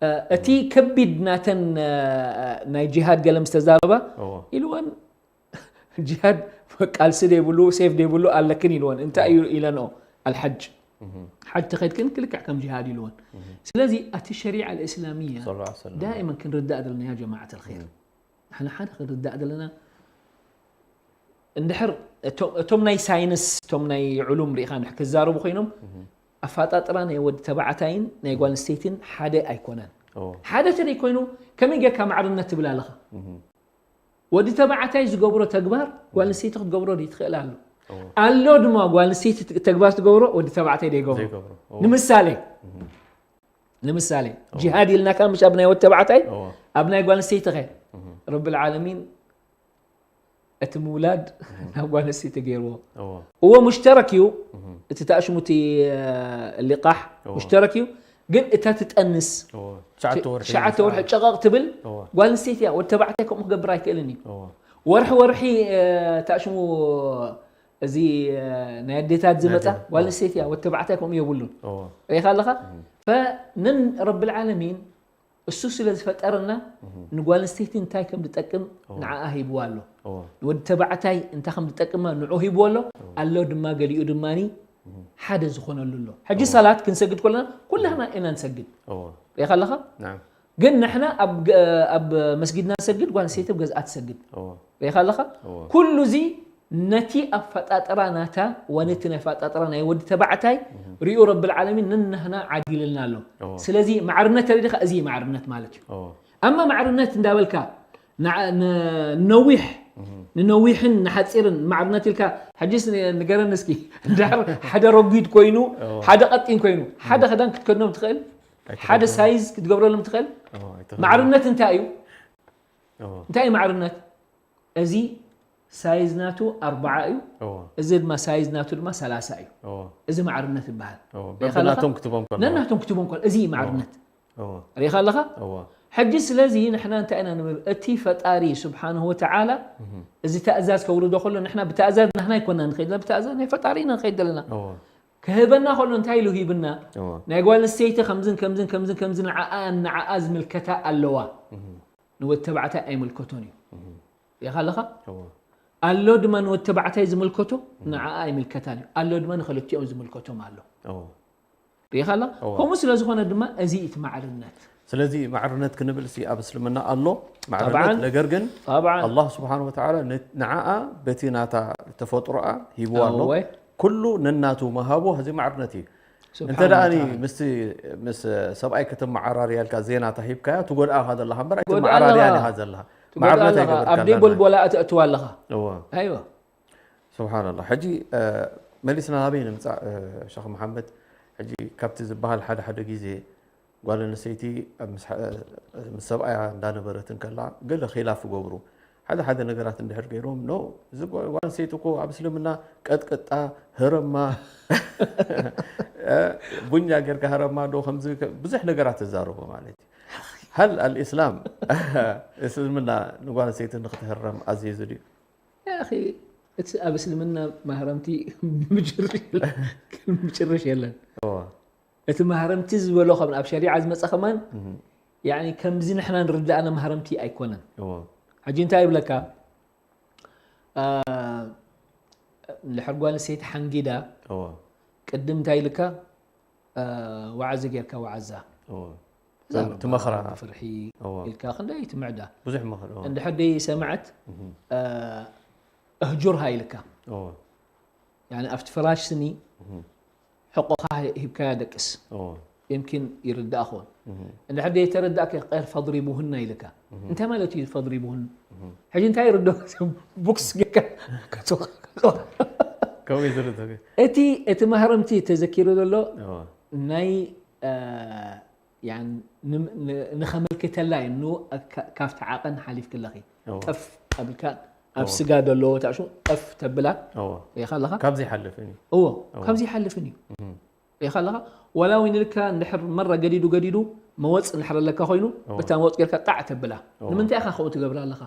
እ፣ እቲ ከቢድ ናተን እ፣ ናይ ጂሃድ ገለ ምስ ተዛረባ እዎ። ኢልወን ጂሃድ ቃልሲ ደይብሉ ሴፍ ደይብሉ ኣለክን ኢልወን እንታይ እዩ ኢለንኦ ኣልሓጅ ሓጅ ተኸድክን ክልክዕ ከም ጂሃድ ኢልወን ስለዚ ኣቲ ሸሪዓ ልእስላሚያ صلى الله عليه وسلم. ዳእመን ክንርዳእ ዘለና ያ ጀማዓት ልኸይር ንሕና ሓደ ክንርዳእ ዘለና እንድሕር እቶ- እቶም ናይ ሳይንስ እቶም ናይ ዕሉም ሪኢኻ እንድሕር ክዛረቡ ኮይኖም ኣፋጣጥራ ናይ ወዲ ተባዕታይን ናይ ጓል ኣንስተይትን ሓደ ኣይኮነን እዎ። ሓደ ተደይ ኮይኑ ከመይ ጌርካ ማዕርነት ትብል ኣለኻ ወዲ ተባዕታይ ዝገብሮ ተግባር ጓል ኣንስተይቲ ክትገብሮ ዶ ትኽእል ኣሎ ኣሎ ድማ ጓል ኣንስተይቲ ተግባር ትገብሮ ወዲ ተባዕታይ ደይገብሮ ዘይገብሮ። እዎ። ንምሳሌ ንምሳሌ ጂሃድ ኢልናካ ምሽ ኣብ ናይ ወዲ ተባዕታይ እዎ። ኣብ ናይ ጓል ኣንስተይቲ ኸ ረብል ዓለሚን እቲ ምውላድ ናብ ጓል ኣንስተይቲ ገይርዎ እዎ። እዎ ሙሽተረክ እዩ እቲ ተኣሽሙቲ ሊቃሕ እዎ። ሙሽተረክ እዩ ግን እታ ትጠንስ እዎ። ትሽዓተ ወርሒ ትሽዓተ ወርሒ ጨቐቕ ትብል እዎ። ጓል ኣንስተይቲ እያ ወዲ ተባዕታይ ከምኡ ክገብር ኣይክእልን እዩ እዎ። ወርሒ ወርሒ እ፣ ተኣሽሙ እዚ እ፣ ናይ ኣዴታት ዝመፃ ኣዴታት። ጓል ኣንስተይቲ እያ ወዲ ተባዕታይ ከምኡ የብሉን እዎ። ሪኢኻ ኣለኻ ፈንን ረብል ዓለሚን እሱ ስለ ዝፈጠረና ንጓል ኣንስተይቲ እንታይ ከም ዝጠቅም ንዓኣ ሂብዋ ኣሎ እዎ። ንወዲ ተባዕታይ እንታይ ከም ዝጠቅማ ንዑ ሂብዎ ኣሎ ኣሎ ድማ ገሊኡ ድማ ሓደ ዝኾነሉ ኣሎ ሕጂ ሰላት ክንሰግድ ከለና ኩላህና ኢና ንሰግድ እዎ። ሪኢኻ ኣለኻ ናም። ግን ንሕና ኣብ ገ- ኣብ መስጊድና ንሰግድ ጓል ኣንስተይቲ ኣብ ገዝኣ ትሰግድ እዎ። ሪኢኻ ኣለኻ እዎ። ኩሉ እዚ ነቲ ኣፈጣጥራ ናታ ወነቲ ናይ ኣፈጣጥራ ናይ ወዲ ተባዕታይ ሪኡ ረብል ዓለሚን ንናህና ዓዲልልና ኣሎ እዎ። ስለዚ ማዕርነት ተረዲኻ እዚ እዩ ማዕርነት ማለት እዩ እዎ። ኣማ ማዕርነት እንዳበልካ ንዓ- ን- ንነዊሕ ንነዊሕን ንሓፂርን ማዕርነት ኢልካ ሕጂስ ን- ንገረኒ እስኪ እንድሕር ሓደ ረጒድ ኮይኑ ሓደ ቀጢን ኮይኑ ሓደ ክዳን ክትከድኖም ትኽእል ሓደ ሳይዝ ክትገብረሎም ትኽእል እዎ። ኣይተኽእልን። ማዕርነት እንታይ እዩ እዎ። እንታይ እዩ ማዕርነት እዚ ሳይዝ ናቱ ኣርባዓ እዩ እዎ። እዚ ድማ ሳይዝ ናቱ ድማ ሰላሳ እዩ እዎ። እዚ ማዕርነት ይበሃል እዎ። ሪኢኻ ኣለኻ? በብናቶም ክትቦም ከለዉ። ነናቶም ክትቦም ከሎ እዚ እዩ ማዕርነት እዎ። ሪኢኻ ኣለኻ እዎ። ሕጂ ስለዚ ንሕና እንታይ ኢና ንብል እቲ ፈጣሪ ስብሓንሁ ወተዓላ እዚ ተእዛዝ ከውርዶ ከሎ ንሕና ብተእዛዝ ናህና ኣይኮና ንኸይድ ዘለና ብተእዛዝ ናይ ፈጣሪ ኢና ንኸይድ ዘለና እዎ። ክህበና ከሎ እንታይ ኢሉ ሂብና እዎ። ናይ ጓል ኣንስተይቲ ከምዝን ከምዝን ከምዝን ከምዝን ንዓኣ ንዓኣ ዝምልከታ ኣለዋ ንወዲ ተባዕታይ ኣይምልከቶን እዩ ሪኢኻ ኣለኻ እዎ። ኣሎ ድማ ንወዲ ተባዕታይ ዝምልከቶ ንዓኣ ኣይምልከታን እዩ ኣሎ ድማ ንክልቲኦም ዝምልከቶም ኣሎ እዎ። ሪኢኻ ኣላ እዎ። ከምኡ ስለ ዝኾነ ድማ እዚ እቲ ማዕርነት ስለዚ ማዕርነት ክንብል ሲ ኣብ እስልምና ኣሎ ጠብዓን። ማዕርነት ነገር ግን ጠብዓን። ኣላህ ስብሓን ወተዓላ ን- ንዓኣ በቲ ናታ ተፈጥሮኣ ሂብዋ ኣሎ እወ። ኩሉ ነናቱ መሃቡ እዚ ማዕርነት እዩ ስብሓን እንተ ደኣ ወተዓላ። ምስ ምስ ሰብኣይ ክትመዓራርያ ኢልካ ዜና ተሂብካያ ትጎድኣኻ ዘለኻ እምበር ትጎድኣ ኣይትመዓራርያን ኣለኻ። ኢኻ ዘለኻ ትጎድኣ ማዕርነት ኣለኻ ኣብ ኣይገበርካላን ደይ ማለት ቦልቦላ ኣተእትዋ ኣለኻ እዎ ኣይዋ ስብሓንላ ሕጂ እ፣ መሊስና ናበይ ንምፃእ ሸኽ መሓመድ? ሕጂ ካብቲ ዝበሃል ሓደ ሓደ ግዜ ጓል ኣንስተይቲ ኣብ ምስ ሰብኣያ እንዳነበረት እንከላ ገለ ኺላፍ ይገብሩ። ሓደ ሓደ ነገራት እንድሕር ገይሮም፣ ኖ፣ እዚ ጓል ኣንስተይቲ እኮ ኣብ እስልምና ቀጥቀጣ፣ ህረማ፣ ቡኛ ጌርካ ህረማ ዶ ከምዚ፣ ብዙሕ ነገራት ተዛረቡ ማለት እዩ። ሃል ኣልእስላም፣ እስልምና ንጓል ኣንስተይቲ ንክትህረም ኣዚዙ ድዩ? ያኺ እቲ ኣብ እስልምና ማህረምቲ ምጭርሽ የለን። እቲ ማህረምቲ ዝበሎ ከም ኣብ ሸሪዓ ዝመፀ ከማን ከምዚ ንሕና ንርዳእና ማህረምቲ ኣይኮነን። ሕጂ እንታይ ይብለካ? ድሕር ጓል ኣንስተይቲ ሓንጊዳ ቅድም እንታይ ኢልካ? ዋዕዚ ጌርካ ዋዕዛ ትመኽራ ፍርሒ ኢልካ ክንደይ ትምዕዳ ብዙሕ ምኽር እንድሕር ደይ ሰምዐት እህጁርሃ ኢልካ ኣብቲ ፍራሽ ስኒ ሕቆኻ ሂብካያ ደቅስ يمكن ይርዳእ ኾን እንድሕር ደይ ተረዳእ ከይር ፈضሪቡሁና ኢልካ እንታይ ማለት እዩ ፈضሪቡሁን ሕጂ እንታይ ይርዶ ቦክስ ጌርካ ከምኡ ዝርዶ እቲ እቲ ማህረምቲ ተዘኪሩ ዘሎ ናይ ንኸመልክተላ እዩ ካብቲ ዓቐን ሓሊፍክለኺ ጠፍ ኣብልካ ኣብ ስጋ ደለዎ ታሹ ጠፍ ተብላ ሪኻ ኣለኻ እዎ ካብዚ ይሓልፍን እዩ ሪኻ ኣለኻ ወላ ወይ ንልካ እንድሕር መራ ገዲዱ ገዲዱ መወፅ እንድሕር ኣለካ ኮይኑ በታ መወፅ ጌርካ ጣዕ ተብላ ንምንታይ ኢኻ ከምኡ ትገብር ኣለኻ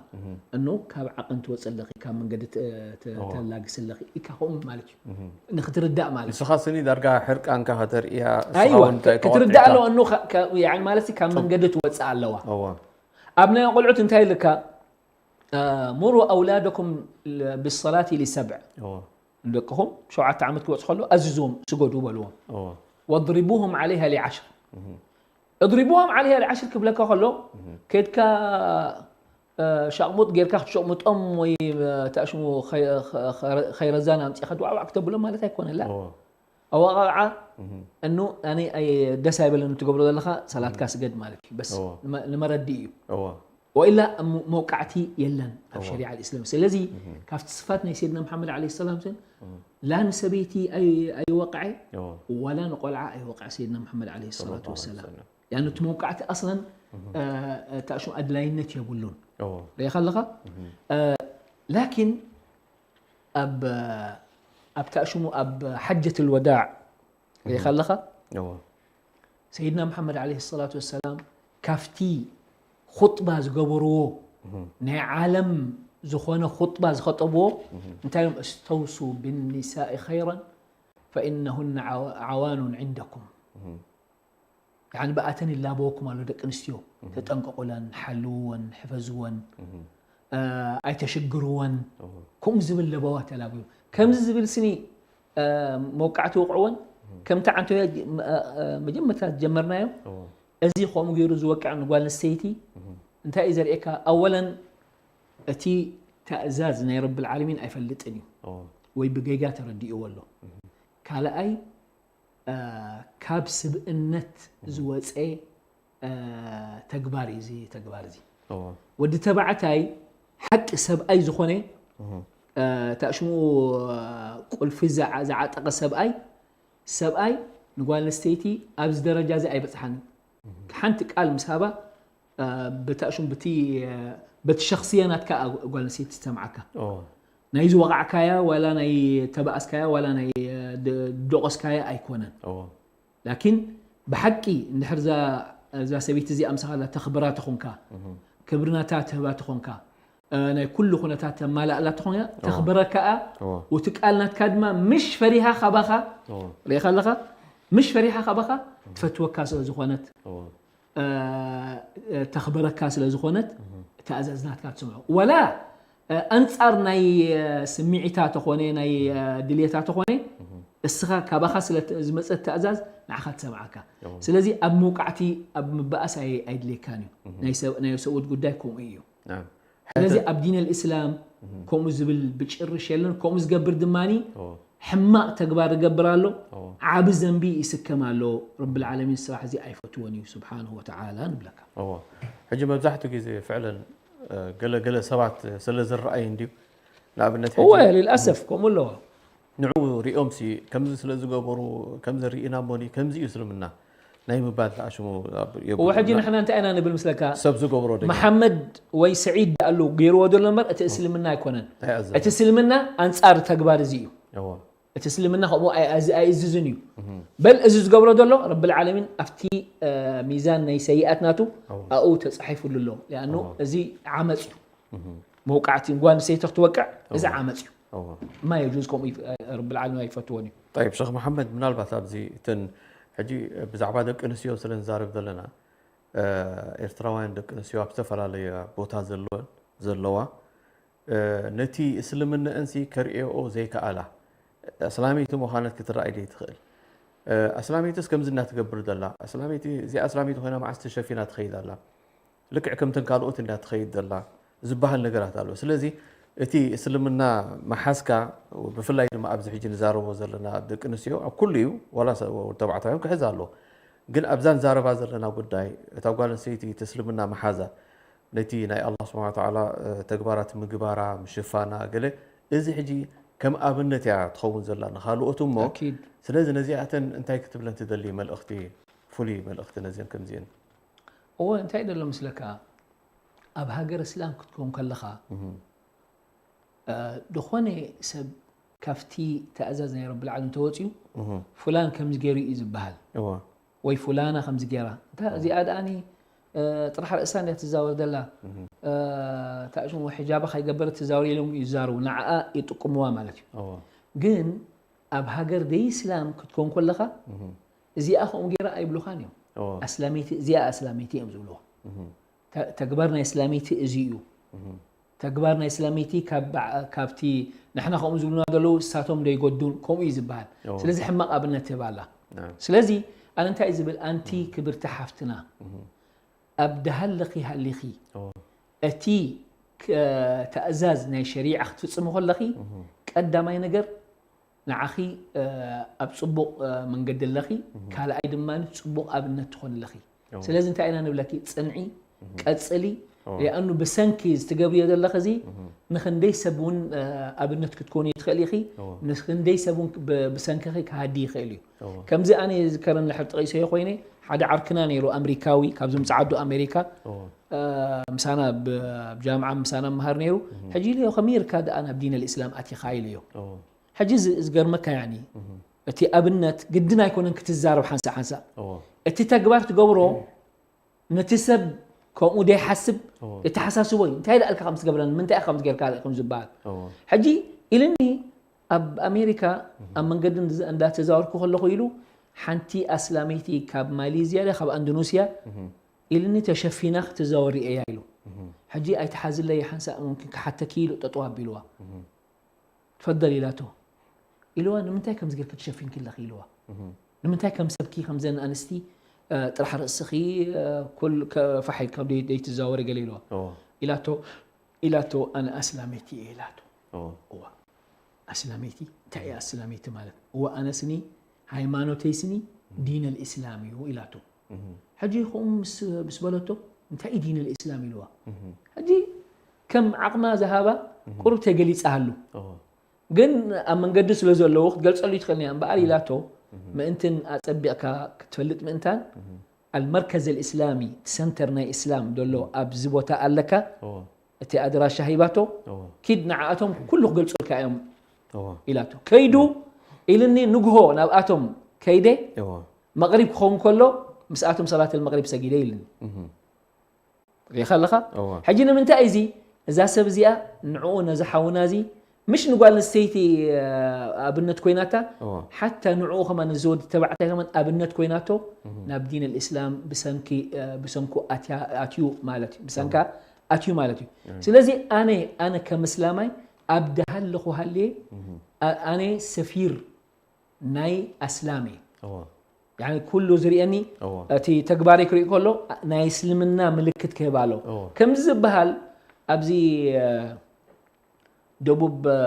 እኖ ካብ ዓቐን ትወፅ ኣለኺ ካብ መንገዲ ተላግስ ኣለኺ ኢካ ከምኡ ማለት እዩ ንክትርዳእ ማለት ንስኻ ስኒ ዳርጋ ሕርቃንካ ከተርእያ ኣይዋ ክትርዳእ ኣለዎ እኖ ማለት ካብ መንገዲ ትወፅእ ኣለዋ ኣብ ናይ ቆልዑት እንታይ ኢልካ ሙሩ ኣውላደኩም ብሰላት ሊሰብዕ ንደቅኹም ሸውዓተ ዓመት ክወፅ ከሎ ኣዝዝዎም ስገዱ በልዎም ወድሪቡሁም ዓለይሃ ሊዓሽር እድሪቡሃም ዓለይሃ ሊዓሽር ክብለካ ከሎ ከድካ ሻቕሙጥ ጌርካ ክትሸቕሙጦም ወይ ተኣሽሙ ኸይረዛን ኣምፂኻ ድዋዕዋዕ ክተብሎም ማለት ኣይኮነላ ኣዋቃውዓ እኑ ኣነ ደስ ኣይበለን ትገብሮ ዘለካ ሰላትካ ስገድ ማለት እዩ በስ ንመረዲ እዩ ወኢላ መውቃዕቲ የለን ኣብ ሸሪዓ ልእስላም ስለዚ ካብቲ ስፋት ናይ ሰይድና መሓመድ ዓለ ሰላም ላ ንሰበይቲ ኣይወቅዐ ዋላ ንቆልዓ ኣይወቅዐ ሰይድና መሓመድ ዓለ ሰላቱ ወሰላም ያኑ እቲ መውቃዕቲ ኣስለን ታእሹም ኣድላይነት የብሉን ሪኢኻ ኣለኻ ላኪን ኣብ ኣብ ታእሽሙ ኣብ ሓጀት ልወዳዕ ሪኢኻ ኣለኻ ሰይድና መሓመድ ዓለይሂ ሰላቱ ወሰላም ካብቲ ኹጥባ ዝገበርዎ ናይ ዓለም ዝኾነ ኹጥባ ዝኸጠብዎ እንታይ እዮም እስተውሱ ብኒሳኢ ኸይረን ፈኢነሁነ ዓዋኑን ዕንደኩም ብኣተን ይላበወኩም ኣሎ ደቂ ኣንስትዮ ተጠንቀቑለን ሓልውወን ሕፈዝወን ኣይተሽግርወን ከምኡ ዝብል ለበዋ ተላብዩ ከምዚ ዝብል ስኒ መውቃዕቲ ውቕዕወን ከምቲ ዓንቶያ መጀመርታ ዝጀመርናዮ እዚ ከምኡ ገይሩ ዝወቅዕ ንጓል ኣንስተይቲ እንታይ እዩ ዘርእየካ ኣወለን እቲ ተእዛዝ ናይ ረብል ዓለሚን ኣይፈልጥን እዩ ወይ ብጌጋ ተረዲእዎ ኣሎ ካልኣይ ካብ ስብእነት ዝወፀ ተግባር እዩ እዚ ተግባር እዚ ወዲ ተባዕታይ ሓቂ ሰብኣይ ዝኾነ ታሽሙ ቁልፊ ዝዓጠቀ ሰብኣይ ሰብኣይ ንጓል ኣንስተይቲ ኣብዚ ደረጃ እዚ ኣይበፅሓን ሓንቲ ቃል ምስ ሃባ ብታሽሙ ብቲ በቲ ሸክስያ ናትካ ጓል ኣንስተይቲ ትሰምዓካ ናይ ዝወቃዕካያ ዋላ ናይ ተባእስካያ ዋላ ናይ ደቆስካያ ኣይኮነን ላኪን ብሓቂ እንድሕር እዛ ሰበይቲ እዚኣ ምሳኻላ ተኽብራ ተኾንካ ክብርናታ ትህባ ተኾንካ ናይ ኩሉ ኩነታት ተማላእላ ተኾንካ ተኽብረካ እያ እቲ ቃል ናትካ ድማ ምሽ ፈሪሃ ካባኻ ሪኢኻ ኣለኻ ምሽ ፈሪሃ ካባኻ ትፈትወካ ስለ ዝኾነት ተኽብረካ ስለ ዝኾነት ተኣዛዝ ናትካ ትሰምዖ ወላ ኣንጻር ናይ ስምዒታ ተኾነ ናይ ድልየታ ተኾነ እስኻ ካባኻ ስለ ዝመፀት ተእዛዝ ንዓኻ ትሰምዓካ ስለዚ ኣብ መውቃዕቲ ኣብ ምበኣስ ኣይድልየካን እዩ ናይ ሰብኡት ጉዳይ ከምኡ እዩ ስለዚ ኣብ ዲን ልእስላም ከምኡ ዝብል ብጭርሽ የለን ከምኡ ዝገብር ድማ ሕማቕ ተግባር ይገብር ኣሎ ዓቢ ዘንቢ ይስከም ኣሎ ረብ ልዓለሚን ስራሕ እዚ ኣይፈትዎን እዩ ስብሓንሁ ወተዓላ ንብለካ ሕጂ መብዛሕትኡ ግዜ ፍዕለን ገለገለ ሰባት ስለ ዝረኣዩ እንድዩ ንኣብነት እወ ልልኣሰፍ ከምኡ ኣለዋ ንዑ ሪኦም ሲ ከምዚ ስለ ዝገበሩ ከምዚ ርኢና እሞኒ ከምዚ እዩ እስልምና ናይ ምባል ተኣሽሙ ኣብ- የብሉ። እወ ሕጂ ንሕና እንታይ ኢና ንብል ምስለካ? ሰብ ዝገብሮ ደገ መሓመድ ወይ ስዒድ ዳኣሉ ገይርዎ ዘሎ እምበር እቲ እስልምና ኣይኮነን። ኣይኣዘዘን። እቲ እስልምና ኣንጻር ተግባር እዚ እዩ። እወ። እቲ እስልምና ከምኡ ኣይ- ኣዝ- ኣይእዝዝን እዩ። በል እዚ ዝገብሮ ዘሎ ረብል ዓለሚን ኣብቲ እ፣ ሚዛን ናይ ሰይኣት ናቱ ኣብኡ ተጻሒፉሉ ኣሎ። ሊኣኑ እዚ ዓመጽ እዩ። መውቃዕቲ ጓል ኣንስተይቲ ክትወቅዕ እዚ ዓመጽ እዩ። እወ። ማ የጁዝ ከምኡ ይፍ- ረብል ዓለሚን ኣይፈትዎን እዩ። طيب ሸኽ መሓመድ ምናልባት ኣብዚ እተን ሕጂ ብዛዕባ ደቂ ኣንስትዮ ስለ ንዛረብ ዘለና እ፣ ኤርትራውያን ደቂ ኣንስትዮ ኣብ ዝተፈላለየ ቦታ ዘለወን ዘለዋ እ፣ ነቲ እስልምንአንሲ ከርእየኦ ዘይከኣላ ኣስላመይቲ ምዃነት ክትረኣይ ደይ ትኽእል። እ፣ ኣስላመይትስ ከምዚ እናትገብር ዘላ ኣስላመይቲ እዚኣ ኣስላመይቲ ኮይና መዓስ ተሸፊና ትኸይድ ኣላ ልክዕ ከምተን ካልኦት እንዳ ትኸይድ ዘላ ዝበሃል ነገራት ኣሎ። ስለዚ እቲ እስልምና መሓዝካ ብፍላይ ድማ ኣብዚ ሕጂ ንዛረቦ ዘለና ኣብ ደቂ ኣንስትዮ ኣብ ኩሉ እዩ ዋላ ተባዕታዮም ክሕዝ ኣሎ። ግን ኣብዛ ንዛረባ ዘለና ጉዳይ እታ ጓል ኣንስተይቲ እቲ እስልምና መሓዛ ነቲ ናይ ኣላህ ስብሓን ወተዓላ ተግባራት ምግባራ ምሽፋና ገለ እዚ ሕጂ ከም ኣብነት እያ ትኸውን ዘላ ንኻልኦት እሞ ኣኪድ ስለዚ ነዚኣተን እንታይ ክትብለን ትደሊ መልእኽቲ ፍሉይ መልእኽቲ ነዚን ከምዚን እወ እንታይ ደሎ ምስለካ ኣብ ሃገር እስላም ክትከውን ከለኻ እ፣ ዝኾነ ሰብ ካብቲ ተኣዛዝ ናይ ረብል ዓለም ተወፅዩ ፍላን ከምዚ ገይሩ እዩ ዝበሃል እወ ወይ ፉላና ከምዚ ገይራ እንታ እዚኣ ደኣኒ እ፣ ጥራሕ ርእሳ እንድያ ትዛወር ዘላ እ፣ ታእሽሙ ሕጃባ ከይገበረት ትዛወር ኢሎም እዩ ዝዛረቡ ንዓኣ ይጥቅምዋ ማለት እዩ እወ ግን ኣብ ሃገር ደይ እስላም ክትኮን ከለኻ እዚኣ ከምኡ ገይራ ኣይብሉኻን እዮም እወ ኣስላመይቲ እዚኣ ኣስላመይቲ እዮም ዝብልዋ ተ- ተግባር ናይ እስላመይቲ እዚ እዩ ተግባር ናይ እስላመይቲ ካብ በዓ- ካብቲ ንሕና ከምኡ ዝብሉና ዘለዉ እሳቶም ደይጎዱን ከምኡ እዩ ዝበሃል እወ ስለዚ ሕማቕ ኣብነት ትህብ ኣላ ናም ስለዚ ኣነ እንታይ እዩ ዝብል ኣንቲ ክብርቲ ሓፍትና ኣብ ደሃለኺ ሃሊኺ እወ እቲ ክ- ተእዛዝ ናይ ሸሪዓ ክትፍፅሙ ከለኺ ቀዳማይ ነገር ንዓኺ እ፣ ኣብ ፅቡቕ እ፣ መንገዲ ኣለኺ ካልኣይ ድማ ፅቡቕ ኣብነት ትኾን ኣለኺ እወ ስለዚ እንታይ ኢና ንብለኪ ፅንዒ ቀፅሊ እወ ሊኣኑ ብሰንኪ ዝትገብርዮ ዘለኺ እዚ ንክንደይ ሰብ እውን እ፣ ኣብነት ክትኮኑ ትኽእል ኢኺ እወ ንክንደይ ሰብ እውን ብ- ብሰንክኺ ክሃዲ ይኽእል እዩ እወ ከምዚ ኣነ ዝከረኒ ሕር ጠቂሰዮ ኮይነ ሓደ ዓርክና ነይሩ ኣምሪካዊ ካብዞም ፀዓዱ ኣሜሪካ እወ እ፣ ምሳና ብ- ኣብ ጃምዓ ምሳና መሃር ነይሩ ሕጂ ኢለዮ ከመይ ኢልካ ደኣ ናብ ዲን ልእስላም ኣቲኻ ኢለዮ እወ ሕጂ ዝ- ዝገርመካ ያኒ እቲ ኣብነት ግድን ኣይኮነን ክትዛረብ ሓንሳእ ሓንሳእ እወ እቲ ተግባር ትገብሮ ነቲ ሰብ ከምኡ ደይሓስብ እወ የተሓሳስቦ እዩ እንታይ ደኣልካ ከም ትገብረኒ ምንታይ ኢኻ ከም ትገርካ ከም ዝበሃል እወ ሕጂ ኢልኒ ኣብ ኣሜሪካ ኣብ መንገዲ እንዳ- እንዳተዛወርኩ ከለኹ ኢሉ ሓንቲ ኣስላመይቲ ካብ ማሌዝያ ድያ ካብ ኣንዶኖስያ ኢልኒ ተሸፊና ክትዛወር እያ ኢሉ ሕጂ ኣይትሓዝለይ ሓንሳእ ሙምኪን ክሓተኪ ኢሉ ጠጠው ኣቢልዋ ትፈደል ኢላቶ ኢልዋ ንምንታይ ከምዚ ጌርኪ ትሸፊንኪ ኣለኺ ኢልዋ ንምንታይ ከም ሰብኪ ከምዘን ኣንስቲ እ፣ ጥራሕ ርእስኺ እ፣ ኩል ከ- ፋሕ ኢልካ ደይ- ደይትዛወሪ ገለ ኢልዋ እወ ኢላቶ ኢላቶ ኣነ ኣስላመይቲ እየ ኢላቶ እወ እዋ ኣስላመይቲ እንታይ እያ ኣስላመይቲ ማለት እዋ ኣነ ስኒ ሃይማኖተይ ስኒ ዲን ልእስላም እዩ ኢላቶ ሕጂ ከምኡ ምስ ምስ በለቶ እንታይ እዩ ዲን ልእስላም ኢልዋ ሕጂ ከም ዓቕማ ዝሃባ ቁሩብ ተገሊፃ ሃሉ እወ ግን ኣብ መንገዲ ስለ ዘለዉ ክትገልፀሉ ይትኽእል እያ እምበኣር ኢላቶ ምእንትን ኣፀቢቕካ ክትፈልጥ ምእንታን ኣልመርከዝ ልእስላሚ እቲ ሰንተር ናይ እስላም ዘሎ ኣብዚ ቦታ ኣለካ እወ እቲ ኣድራሻ ሂባቶ እወ ኪድ ንዓኣቶም ኩሉ ክገልፁልካ እዮም እወ ኢላቶ ከይዱ ኢልኒ ንግሆ ናብኣቶም ከይደ እወ መቕሪብ ክኸውን ከሎ ምስኣቶም ሰላት መቕሪብ ሰጊደ ኢልኒ ሪኢኻ ኣለኻ እወ ሕጂ ንምንታይ እዚ እዛ ሰብ እዚኣ ንዕኡ ነዚ ሓውና እዚ ምሽ ንጓል ኣንስተይቲ ኣብነት ኮይናታ እወ ሓታ ንዕኡ ከማን እዚ ወዲ ተባዕታይ ከማን ኣብነት ኮይናቶ ናብ ዲን ልእስላም ብሰንኪ ብሰንኩ ኣትያ- ኣትዩ ማለት እዩ ብሰንካ ኣትዩ ማለት እዩ ስለዚ ኣነ ኣነ ከም እስላማይ ኣብ ደሃለኹ ሃልየ ኣ- ኣነ ሰፊር ናይ ኣስላም እየ እወ ያኒ ኩሉ ዝርእየኒ እወ እቲ ተግባረይ ክርኢ ከሎ ናይ እስልምና ምልክት ክህብ ኣሎ እወ ከምዚ ዝበሃል ኣብዚ እ፣ ደቡብ እ፣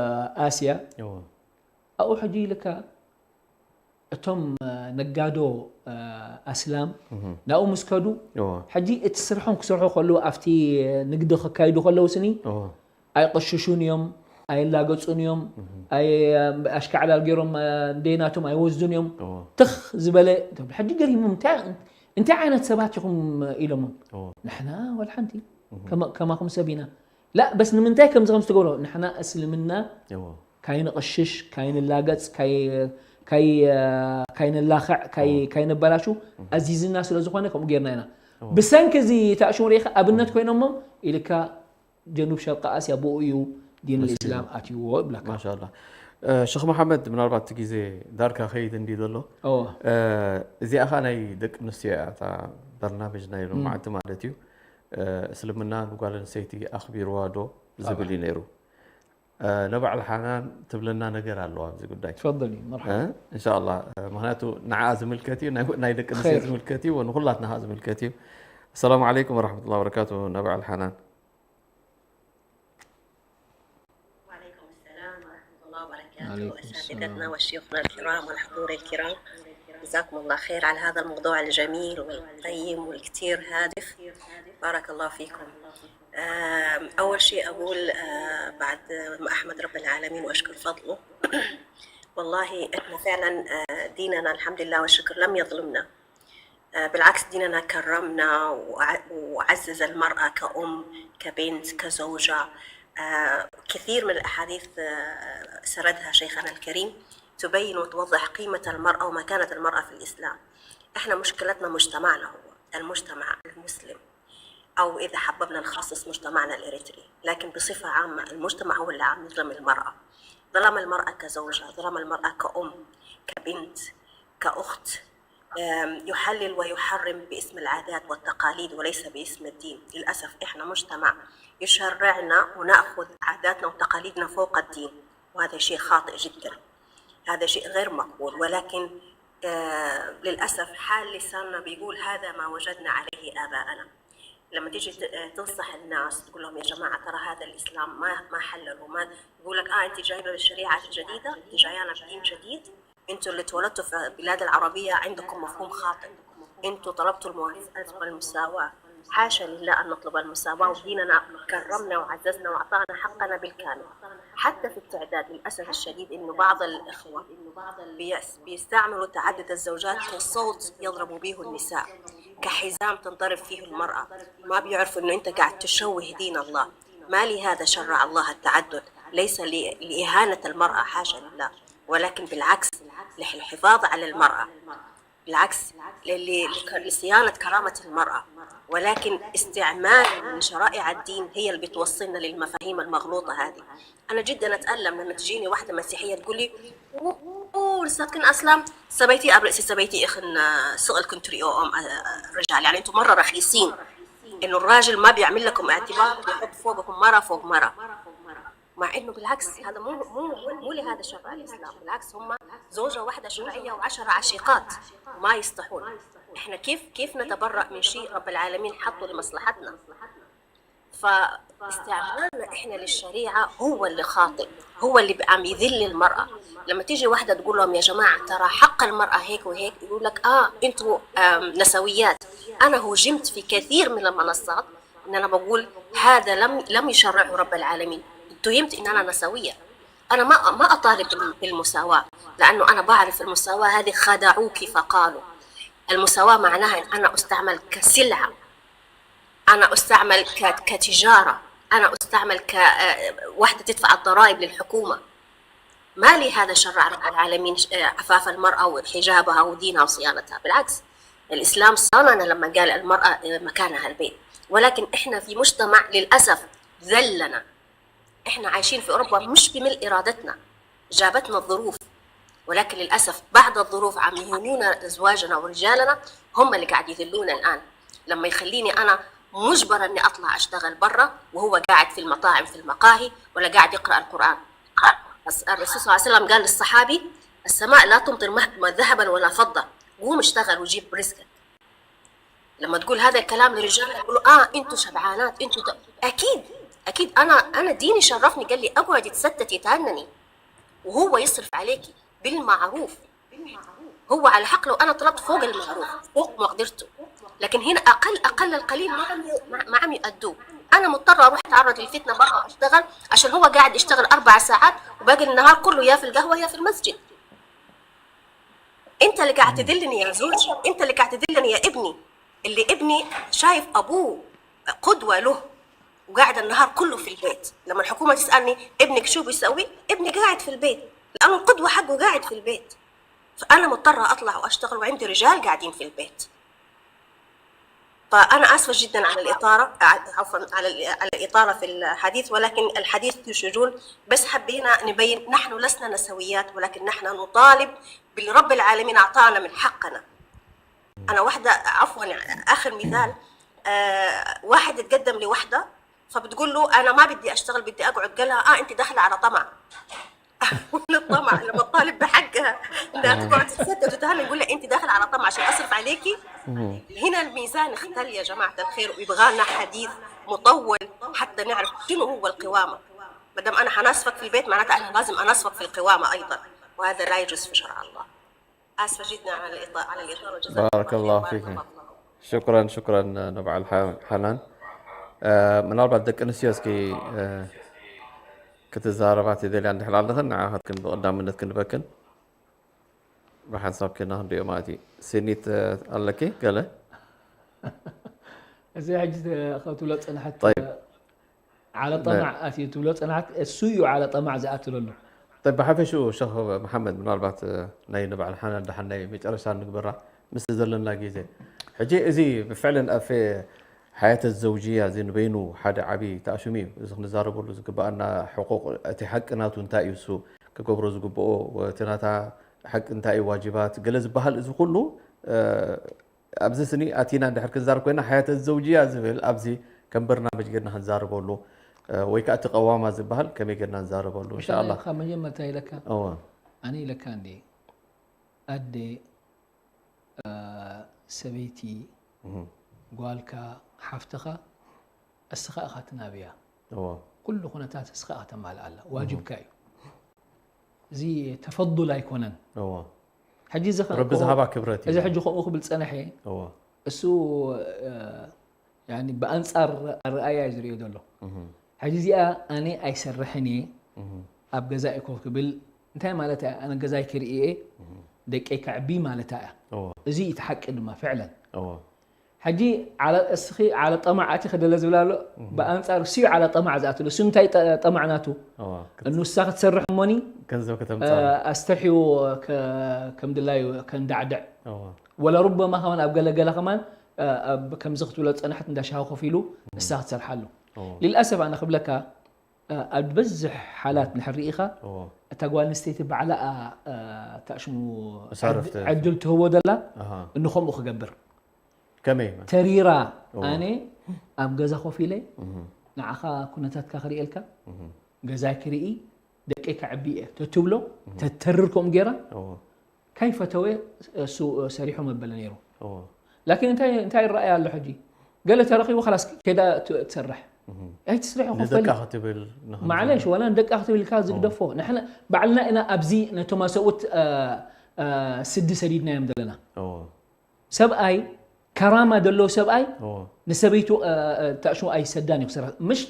ኣስያ እወ ኣብኡ ሕጂ ኢልካ እቶም እ፣ ነጋዶ እ፣ ኣስላም ናብኡ ምስ ከዱ እወ ሕጂ እቲ ስርሖም ክሰርሑ ከለዉ ኣብቲ ንግዲ ከካይዱ ከለዉ ስኒ እወ ኣይቆሽሹን እዮም ኣየላገጹን እዮም። ኣየ-፣ ኣሽካዕላል ገይሮም፣ እ፣ ደይናቶም ኣይወስዱን እዮም። ትኽ ዝበለ፣ ሕጂ ገሪሙ፣ እንታይ፣ እንታይ ዓይነት ሰባት ኢኹም ኢሎሞም። ንሕና ወላ ሓንቲ ከማ-፣ ከማኹም ሰብ ኢና። ላ፣ በስ ንምንታይ ከምዚ ከም ዝተገብሮ፣ ንሕና እስልምና ካይንቕሽሽ፣ ካይንላገጽ፣ ካይ-፣ ካይ-፣ ካይንላኸዕ፣ ካይ-፣ ካይንበላሹ ኣዚዝና ስለ ዝኾነ ከምኡ ጌርና ኢና። ብሰንኪ እዚ ተኣሽሙ ርኢኻ ኣብነት ኮይኖሞም ኢልካ ጀኑብ ሸርቂ ኣስያ ብኡ እዩ ዲን ልእስላም ኣትይዎ ይብለካ። ማሻላ። እ፣ ሸኽ መሓመድ፣ ምናልባት እቲ ግዜ ዳርካ ከይድ እንዲ ዘሎ፣ እዎ። እ፣ እዚኣ ኸዓ ናይ ደቂ ኣንስትዮ እያ፣ እታ በርናምጅ ናይ ሎማዓንቲ ማለት እዩ። እ፣ እስልምና ንጓል ኣንስተይቲ ኣኽቢርዋ ዶ ዝብል እዩ ነይሩ። እ፣ ነባዕል ሓናን ትብለና ነገር ኣለዋ ኣብዚ ጉዳይ። ትፈضሊ፣ መርሓባ። እ፣ እንሻላ። እ፣ ምኽንያቱ ንዓኣ ዝምልከት እዩ፣ ናይ፣ ናይ ደቂ ኣንስትዮ ኸይር። ዝምልከት እዩ፣ ንኹላትና ኸዓ ዝምልከት እዩ። السلام عليكم ورحمة الله وبركاته، ነባዕል ሓናን። وعليكم السلام ورحمة الله وبركاته. عليكم السلام. أساتذتنا وشيوخنا الكرام والحضور الكرام، جزاكم الله خير على هذا الموضوع الجميل والقيم والكتير هادف. بارك الله فيكم. آم، أول شيء أقول، آه، بعد ما أحمد رب العالمين وأشكر فضله، والله إحنا فعلًا، آه، ديننا الحمد لله والشكر لم يظلمنا. آه، بالعكس، ديننا كرمنا وع-، وعزز المرأة كأم، كبنت، كزوجة. آه، كثير من الأحاديث، آه، سردها شيخنا الكريم تبين وتوضح قيمة المرأة ومكانة المرأة في الإسلام. إحنا مشكلتنا مجتمعنا، هو المجتمع المسلم، أو إذا حببنا نخصص مجتمعنا الإريتري، لكن بصفة عامة المجتمع هو اللي عم يظلم المرأة. ظلم المرأة كزوجة، ظلم المرأة كأم، كبنت، كأخت. آم، يحلل ويحرم باسم العادات والتقاليد وليس باسم الدين. للأسف إحنا مجتمع يشرعنا ونأخذ عاداتنا وتقاليدنا فوق الدين، وهذا شيء خاطئ جدًا. هذا شيء غير مقبول، ولكن، آه، للأسف حال لساننا بيقول: "هذا ما وجدنا عليه آباءنا". لما تيجي ت-، آه، تنصح الناس، تقول لهم: "يا جماعة، ترى هذا الإسلام ما، ما حلل وما"، يقول لك: "آه، أنت جايبة بالشريعة الجديدة، أنت جايانا بدين جديد، أنتوا اللي اتولدتوا في البلاد العربية عندكم مفهوم خاطئ، أنتوا طلبتوا الموافقة والمساواة". حاشا لله أن نطلب المساواة، وديننا كرمنا وعززنا وأعطانا حقنا بالكامل. حتى في التعداد، للأسف الشديد إنه بعض الإخوة بيس-، بيستعملوا تعدد الزوجات كصوت يضربوا به النساء، كحزام تنضرب فيه المرأة. ما بيعرفوا إنه أنت قاعد تشوه دين الله. ما لهذا شرع الله التعدد، ليس ل-، لإهانة المرأة، حاشا لله، ولكن بالعكس، للحفاظ على المرأة. بالعكس، ل-، ل-، لك-، لصيانة كرامة المرأة، ولكن استعمال من شرائع الدين هي اللي بتوصلنا للمفاهيم المغلوطة هذه. أنا جدًا أتألم لما تجيني واحدة مسيحية تقول لي: "أوه، لساتكن أسلم، سبيتي أبرئ سي سبيتي إخن، آه، سؤال كنتري أو أم، آه، آه، رجال، يعني أنتوا مرة رخيصين، إنه الراجل ما بيعمل لكم اعتبار، بيحط فوقكم مرة فوق مرة". مع إنه بالعكس، هذا مو، مو، مو، مو لهذا شرع الإسلام. بالعكس، هم زوجة واحدة شرعية وعشرة عشيقات، ما يصلحون. إحنا كيف، كيف نتبرأ من شيء رب العالمين حطه لمصلحتنا؟ فاستعمالنا إحنا للشريعة هو اللي خاطئ، هو اللي عم يذل المرأة. لما تيجي واحدة تقول لهم: "يا جماعة، ترى حق المرأة هيك وهيك"، يقول لك: "آه، أنتوا، آم، نسويات". أنا هوجمت في كثير من المنصات إن أنا بقول: "هذا لم، لم يشرعه رب العالمين". اتهمت إن أنا نسوية. أنا ما، ما أطالب بال-، بالمساواة، لأنه أنا بعرف المساواة هذه خدعوك فقالوا. المساواة معناها إن أنا أستعمل كسلعة، أنا أستعمل ك-، كتجارة، أنا أستعمل ك-، آه، واحدة تدفع الضرائب للحكومة. ما لهذا شرع رب العالمين، آه، عفاف المرأة وحجابها ودينها وصيانتها. بالعكس، الإسلام صاننا لما قال: "المرأة، آه، مكانها البيت". ولكن إحنا في مجتمع للأسف ذلنا. إحنا عايشين في أوروبا مش بملء إرادتنا، جابتنا الظروف، ولكن للأسف بعض الظروف عم يهينونا أزواجنا ورجالنا، هم اللي قاعد يذلونا الآن. لما يخليني أنا مجبرة إني أطلع أشتغل برا وهو قاعد في المطاعم، في المقاهي، ولا قاعد يقرأ القرآن. بس الرسول صلى الله عليه وسلم قال للصحابي: "السماء لا تمطر مه-، ذهبا ولا فضة، قوم اشتغل وجيب رزقك". لما تقول هذا الكلام للرجال يقولوا: "آه، أنتوا شبعانات، أنتوا ت-". أكيد، أكيد أنا، أنا ديني شرفني، قال لي: "اقعدي تستتي تهنني، وهو يصرف عليكي بالمعروف". هو على حق لو أنا طلبت فوق المعروف، فوق مقدرته، لكن هنا أقل، أقل القليل ما عم ي-، ما، ما عم يأدوه. انا مضطره اروح اتعرض للفتنه برا اشتغل، عشان هو قاعد يشتغل اربع ساعات وباقي النهار كله يا في القهوه يا في المسجد. انت اللي قاعد تذلني يا زوجي، انت اللي قاعد تذلني يا ابني، اللي ابني شايف ابوه قدوه له وقاعد النهار كله في البيت. لما الحكومه تسالني: "ابنك شو بيسوي؟" ابني قاعد في البيت، لانه القدوه حقه قاعد في البيت. فانا مضطره اطلع واشتغل، وعندي رجال قاعدين في البيت. فأنا آسفة جدًا على الإطارة، ع-، عفوًا، على ال-، على الإطالة في الحديث، ولكن الحديث فيه شجون، بس حبينا نبين نحن لسنا نسويات، ولكن نحن نطالب بالرب العالمين أعطانا من حقنا. أنا واحدة، عفوًا، يعني، آخر مثال، آه، واحد اتقدم لوحدة، فبتقول له: "أنا ما بدي أشتغل، بدي أقعد." قال لها: "آه، أنت داخلة على طمع." ولا الطمع لما تطالب بحقها انها تقعد تتستت وتتهنى، نقول لها: "انت داخل على طمع عشان اصرف عليكي". هنا الميزان اختل يا جماعه الخير، ويبغى لنا حديث مطول حتى نعرف شنو هو القوامه. ما دام انا حنصفك في البيت، معناتها انا لازم انصفك في القوامه ايضا، وهذا لا يجوز في شرع الله. اسفه جدا على الاطاله، على الاطاله. جزاك بارك الله الله خير، فيك. بارك الله فيك. ሽክረን ሽክረን፣ ንበዓል ሓ- ሓናን። ምናልባት ደቂ ኣንስትዮ እስኪ ክትዛረባ ትደልያ እንድሕር ኣለኽን ንዓኻትክን ብቐዳምነት ክንበክን ብሓንሳብ ኬና ክንሪኦ ማለት እዩ። ሲኒት ኣለኪ ገለ? እዚ ሕጂ ከትብሎ ጽንሐት طيب. ዓለ ጠማዕ ኣትዩ ትብሎ ጽንሐት እሱ እዩ ዓለ ጠማዕ ዝኣትለሉ። طيب، ብሓፈሽኡ ሸኽ መሓመድ ምናልባት ናይ ንበዓል ሓናን ደሓን ናይ መጨረሻ ንግበራ ምስ ዘለና ግዜ። ሕጂ እዚ ብፍዕልን ኣብ ሓያተ ዘውጅያ እዚ ንበይኑ ሓደ ዓቢ ተኣሽሙ እዩ። እዚ ክንዛረበሉ ዝግበኣና ሕቁቕ እቲ ሓቂ ናቱ እንታይ እዩ እሱ ክገብሮ ዝግብኦ እቲ ናታ ሓቂ እንታይ እዩ ዋጅባት ገለ ዝበሃል እዚ ኩሉ ኣብዚ ስኒ ኣቲና እንድሕር ክንዛረብ ኮይና ሓያተ ዘውጅያ ዝብል ኣብዚ ከም በርናመጅ ጌርና ክንዛረበሉ ወይ ከዓ እቲ ቀዋማ ዝበሃል ከመይ ጌርና ንዛረበሉ مش እንሻኣላ أنا ካብ መጀመርታ ኢለካ እወ ኣነ ኢለካ እንዴ ኣዴ ሰበይቲ ጓልካ ሓፍትኻ እስኻ ኢኻ ትናብያ እወ ኩሉ ኩነታት እስኻ ኢኻ ተማልኣላ ዋጅብካ እዩ እዚ ተፈضل ኣይኮነን እወ ሕጂ እዚ ከ- ረቢ ዝሃባ ክብረት እዚ እዩ ሕጂ ከምኡ ክብል ፀነሐ እወ እሱ ያኒ ብኣንፃር ኣረኣያ እዩ ዝሪኦ ዘሎ ሕጂ እዚኣ ኣነ ኣይሰርሕን እየ ኣብ ገዛ እኮ ክብል እንታይ ማለት እያ ኣነ ገዛይ ክርኢ እየ ደቀይ ከዕቢ ማለት እያ እወ እዚ እቲ ሓቂ ድማ ፍዕለን እወ ሕጂ ዓለ- እስኺ ዓለ ጠማዕ ኣቲ ክደለ ዝብል ኣሎ ብኣንፃር እሱ ዓለ ጠማዕ ዝኣትሉ እሱ እንታይ ጠ- ጠማዕ ናቱ እወ እኑሳ ክትሰርሕ እሞኒ ገንዘብ ከተምፃሉ ኣስተርሕዎ ከ- ከም ድላዩ ከንዳዕድዕ እወ ወላ ሩበማ ከማን ኣብ ገለገለ ከማን ኣብ ከምዚ ክትብሎ ፀናሕት እንዳሻሃ ኮፍ ኢሉ ንሳ ክትሰርሓሉ እወ ልልኣሰብ ኣነ ክብለካ ኣብ ዝበዝሕ ሓላት ንሕር ርኢኻ እወ እታ ጓል ኣንስተይቲ ባዕላ ታሽሙ መሳርፍቲ። ዕድል ትህቦ ዘላ ኣሃ እንኸምኡ ክገብር ከመይ ተሪራ እወ። ኣነ ኣብ ገዛ ኮፍ ኢለ እህ ንዓኻ ኩነታትካ ክርእየልካ እህ ገዛይ ክርኢ ደቀይ ከዕቢ እየ ተትብሎ ተተርር ከምኡ ገይራ እወ ካይፈተወ እሱ ሰሪሑ መበለ ነይሩ እወ ላኪን እንታይ እንታይ ይረኣያ ኣሎ ሕጂ ገለ ተረኺቡ خلاص ከዳ ት- ትሰርሕ ኣይትስርሑ ንደቃ ክፈሊ ክትብል ንኽም- ማዕለሽ ወላ ንደቃ ክትብል ኢልካ ዝግደፎ ንሕና ባዕልና ኢና ኣብዚ ነቶም ኣሰብኡት እ፣ እ፣ ስዲ ሰዲድናዮም ዘለና እወ ሰብኣይ ከራማ ዘለዎ ሰብኣይ እወ ንሰበይቱ እ፣ እ፣ ታሽሙ ኣይሰዳን እዩ ክሰርሕ ምሽ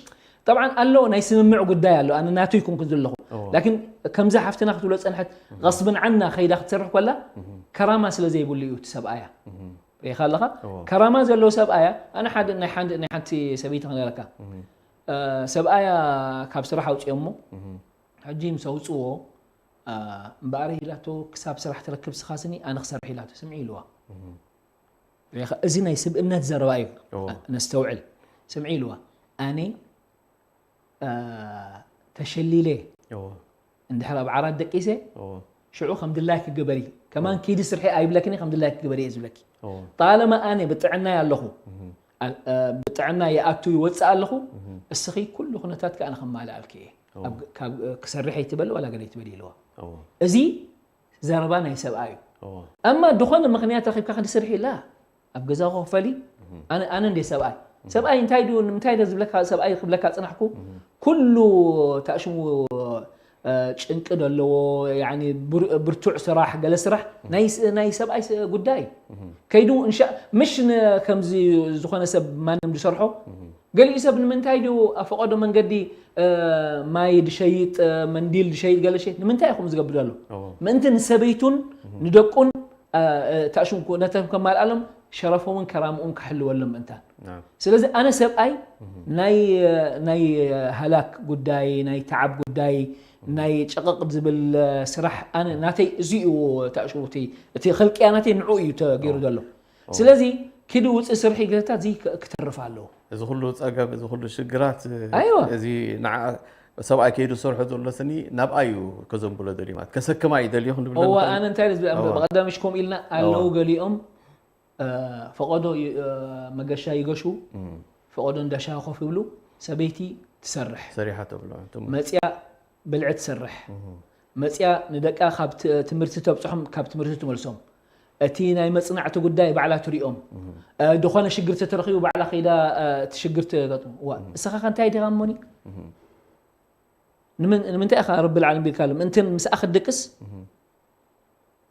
طبعا ኣሎ ናይ ስምምዕ ጉዳይ ኣሎ ኣነ ናቱ ይኩንኩ ዘለኹ እወ ላኪን ከምዛ ሓፍትና ክትብሎ ፀንሐት غصب عنها ከይዳ ክትሰርሕ ኮላ ከራማ ስለ ዘይብሉ እዩ እቲ ሰብኣያ እህ ሪኢኻ ኣለኻ እወ ከራማ ዘለዎ ሰብኣያ ኣነ ሓደ ናይ ሓንቲ ናይ ሓንቲ ሰበይቲ ክነረካ እህ እ፣ ሰብኣያ ካብ ስራሕ ኣውፅኦሞ እህ ሕጂ ምስ ኣውፅዎ እ፣ እምበኣር ኢላቶ ክሳብ ስራሕ ትረክብ ስኻስኒ ኣነ ክሰርሕ ኢላቶ ስምዒ ኢልዋ እህ ሪኢኻ እዚ ናይ ስብእነት ዘረባ እዩ እወ ነስተውዕል ስምዒ ኢልዋ ኣነ እ፣ ተሸሊለ እወ እንድሕር ኣብ ዓራት ደቂሰ እወ ሽዑ ከም ድላይ ክግበሪ ከማን ኪዲ ስርሒ ኣይብለክኒ ከም ድላይ ክግበሪ እየ ዝብለኪ እወ ጣለማ ኣነ ብጥዕና ኣለኹ እህ ኣ- እ፣ ብጥዕና ይኣቱ ይወፅእ ኣለኹ እስኺ ኩሉ ኩነታት ከኣ ንኸማልኣልኪ እየ ኣብ- ካብ- እ፣ ክሰርሕ ኣይትበል ዋላ ገለ ኣይትበል ኢልዋ እወ እዚ ዘረባ ናይ ሰብኣይ እዩ እወ እማ ድኾነ ምኽንያት ረኺብካ ክዲ ስርሒ ኢላ ኣብ ገዛ ክኸፈሊ ኣነ ኣነ እንደ ሰብኣይ ሰብኣይ እንታይ ድዩ ንምንታይ ደ ዝብለካ ሰብኣይ ክብለካ ፅናሕኩ ኩሉ ታሽሙ እ፣ ጭንቂ ደለዎ ያኒ ብር- ብርቱዕ ስራሕ ገለ ስራሕ ናይ ስ- ናይ ሰብኣይ ስ- ጉዳይ ከይዱ እንሻ ምሽ ን- ከምዚ ዝኾነ ሰብ ማንም ዝሰርሖ ገሊኡ ሰብ ንምንታይ ድዩ ኣብ ፈቐዶ መንገዲ ማይ ድሸይጥ፣ መንዲል ድሸይጥ፣ ገለ ሸይጥ ንምንታይ ኢኹም ዝገብር ዘሎ? ምእንቲ ንሰበይቱን ንደቁን ተእሽም ነተም ከማልኣሎም ሸረፎምን ከራምኡን ክሕልወሎም ምእንታን። ስለዚ ኣነ ሰብኣይ ናይ ናይ ሃላክ ጉዳይ፣ ናይ ተዓብ ጉዳይ፣ ናይ ጨቐቕ ዝብል ስራሕ ኣነ ናተይ እዚ እዩ። ተእሽውቲ እቲ ኸልቅያ ናተይ ንዑ እዩ ተገይሩ ዘሎ። ስለዚ ኪዱ ውፅእ ስርሒ ገለታት እዚ ክተርፍ ኣለዎ። እዚ ኩሉ ፀገም፣ እዚ ኩሉ ሽግራት ኣይዋ። እዚ ንዓ ሰብኣይ ከይዱ ሰርሑ ዘሎ ስኒ ናብኣ እዩ ከዘንብሎ ደልዩ ማለት ከሰክማ እዩ ደልዩ ክንብል እዋ ንኽእል። ኣነ እንታይ ኢለ ዝብል እዋ። ብቐዳምሽ ከምኡ ኢልና ኣለዉ እዋ። ገሊኦም እ፣ ፈቐዶ ይ- እ፣ መገሻ ይገሹ፣ ፈቐዶ እንዳሻ ኮፍ ይብሉ። ሰበይቲ ትሰርሕ ሰሪሓ ተብሎ ትም- መፅያ ብልዒ ትሰርሕ መፅያ ንደቃ ካብ ት- ትምህርቲ ተብፅሖም ካብ ትምህርቲ ትመልሶም። እቲ ናይ መፅናዕቲ ጉዳይ ባዕላ ትሪኦም። እ፣ ዝኾነ ሽግር ተተረኺቡ ባዕላ ከይዳ እ፣ እቲ ሽግር ትገጥሙ። እዋ እስኻ ከ እንታይ ዲኻ እሞኒ? ንምንታይ ኢኻ ረቢ ልዓለም ቢልካ ኣሎ ምእንቲ ምስኣ ክትድቅስ?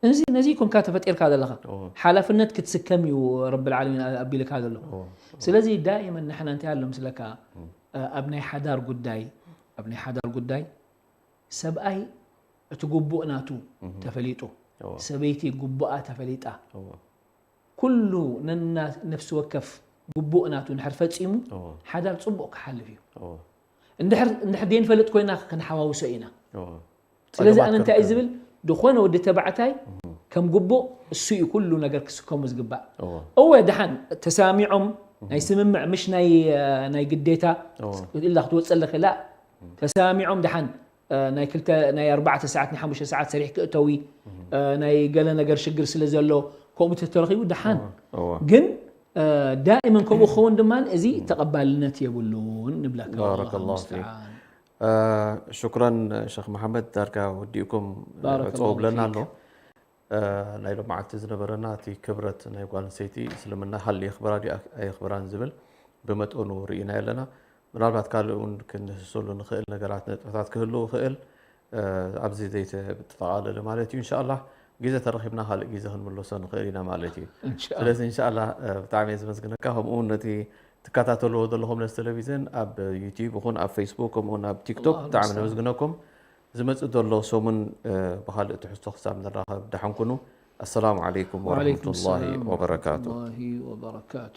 እዚ ነዚ ኮንካ ተፈጢርካ ዘለኻ እዎ። ሓላፍነት ክትስከም እዩ ረቢ ልዓለሚን ኣቢልካ ዘሎ። እዎ። ስለዚ ዳይመን ንሕና እንታይ ኣሎ ምስለካ ኣብ ናይ ሓዳር ጉዳይ ኣብ ናይ ሓዳር ጉዳይ ሰብኣይ እቲ ጉቡእ ናቱ ተፈሊጡ እዎ። ሰበይቲ ጉቡኣ ተፈሊጣ እዎ። ኩሉ ነና ነፍሲ ወከፍ ግቡእ ናቱ እንድሕር ፈፂሙ እዎ። ሓዳር ፅቡቕ ክሓልፍ እዩ። እዎ። እንድሕር እንድሕር ዘይንፈልጥ ኮይና ክንሓዋውሶ ኢና። እዎ። ስለዚ ጸገማት ኣነ እንታይ እዩ ከብከብ። ዝብል ዝኾነ ወዲ ተባዕታይ ከም ግቡእ እሱ እዩ ኩሉ ነገር ክስከሙ ዝግባእ። እዎ። እወ ደሓን ተሰማሚዖም ናይ ስምምዕ ምሽ ናይ ናይ ግዴታ እዎ። ኢላ ክትወፀለክ ላ ተሰማሚዖም ደሓን ናይ ክልተ ናይ ኣርባዕተ ሰዓት ናይ ሓሙሽተ ሰዓት ሰሪሕ ክእተዊ ናይ ገለ ነገር ሽግር ስለ ዘሎ ከምኡ ተተረኺቡ ደሓን እዎ። ግን ዳእመን ከምኡ ክኸውን ድማ እዚ ተቐባልነት የብሉን ንብለካ ባረከላሁ ፊክ። ሽኩራን ሸክ መሓመድ ዳርጋ ወዲእኩም ባረከላሁ ዕፀው ብለና ኣሎ። ፊክ። ናይ ሎማዓልቲ ዝነበረና እቲ ክብረት ናይ ጓል ኣንስተይቲ እስልምና ሃል የኽብራ ድዩ ኣየኽብራን ዝብል ብመጠኑ ርኢና ኣለና። ምናልባት ካልእ እውን ክንህስሉ ንኽእል ነገራት ነጥብታት ክህልው ይኽእል። ኣብዚ ዘይተጠቓለለ ማለት እዩ። እንሻላ ግዜ ተረኺብና ካልእ ግዜ ክንምለሶ ንኽእል ኢና ማለት እዩ። እንሻላ። ስለዚ እንሻላ ብጣዕሚ እየ ዘመስግነካ። ከምኡ እውን ነቲ ትከታተልዎ ዘለኹም ነዚ ቴሌቪዝን ኣብ ዩቲዩብ ይኹን ኣብ ፌስቡክ ከምኡ እውን ኣብ ቲክቶክ ኣላሁ ብጣዕሚ ልሙስተዓን። ነመስግነኩም። ዝመፅእ ዘሎ ሰሙን ብካልእ ትሕዝቶ ክሳብ ንራኸብ ደሓን ኩኑ። ኣሰላሙ ዓለይኩም ወዓለይኩም ወረሕመቱላሂ ሰላም ወበረካቱ። ወረሕመቱላሂ ወበረካቱ።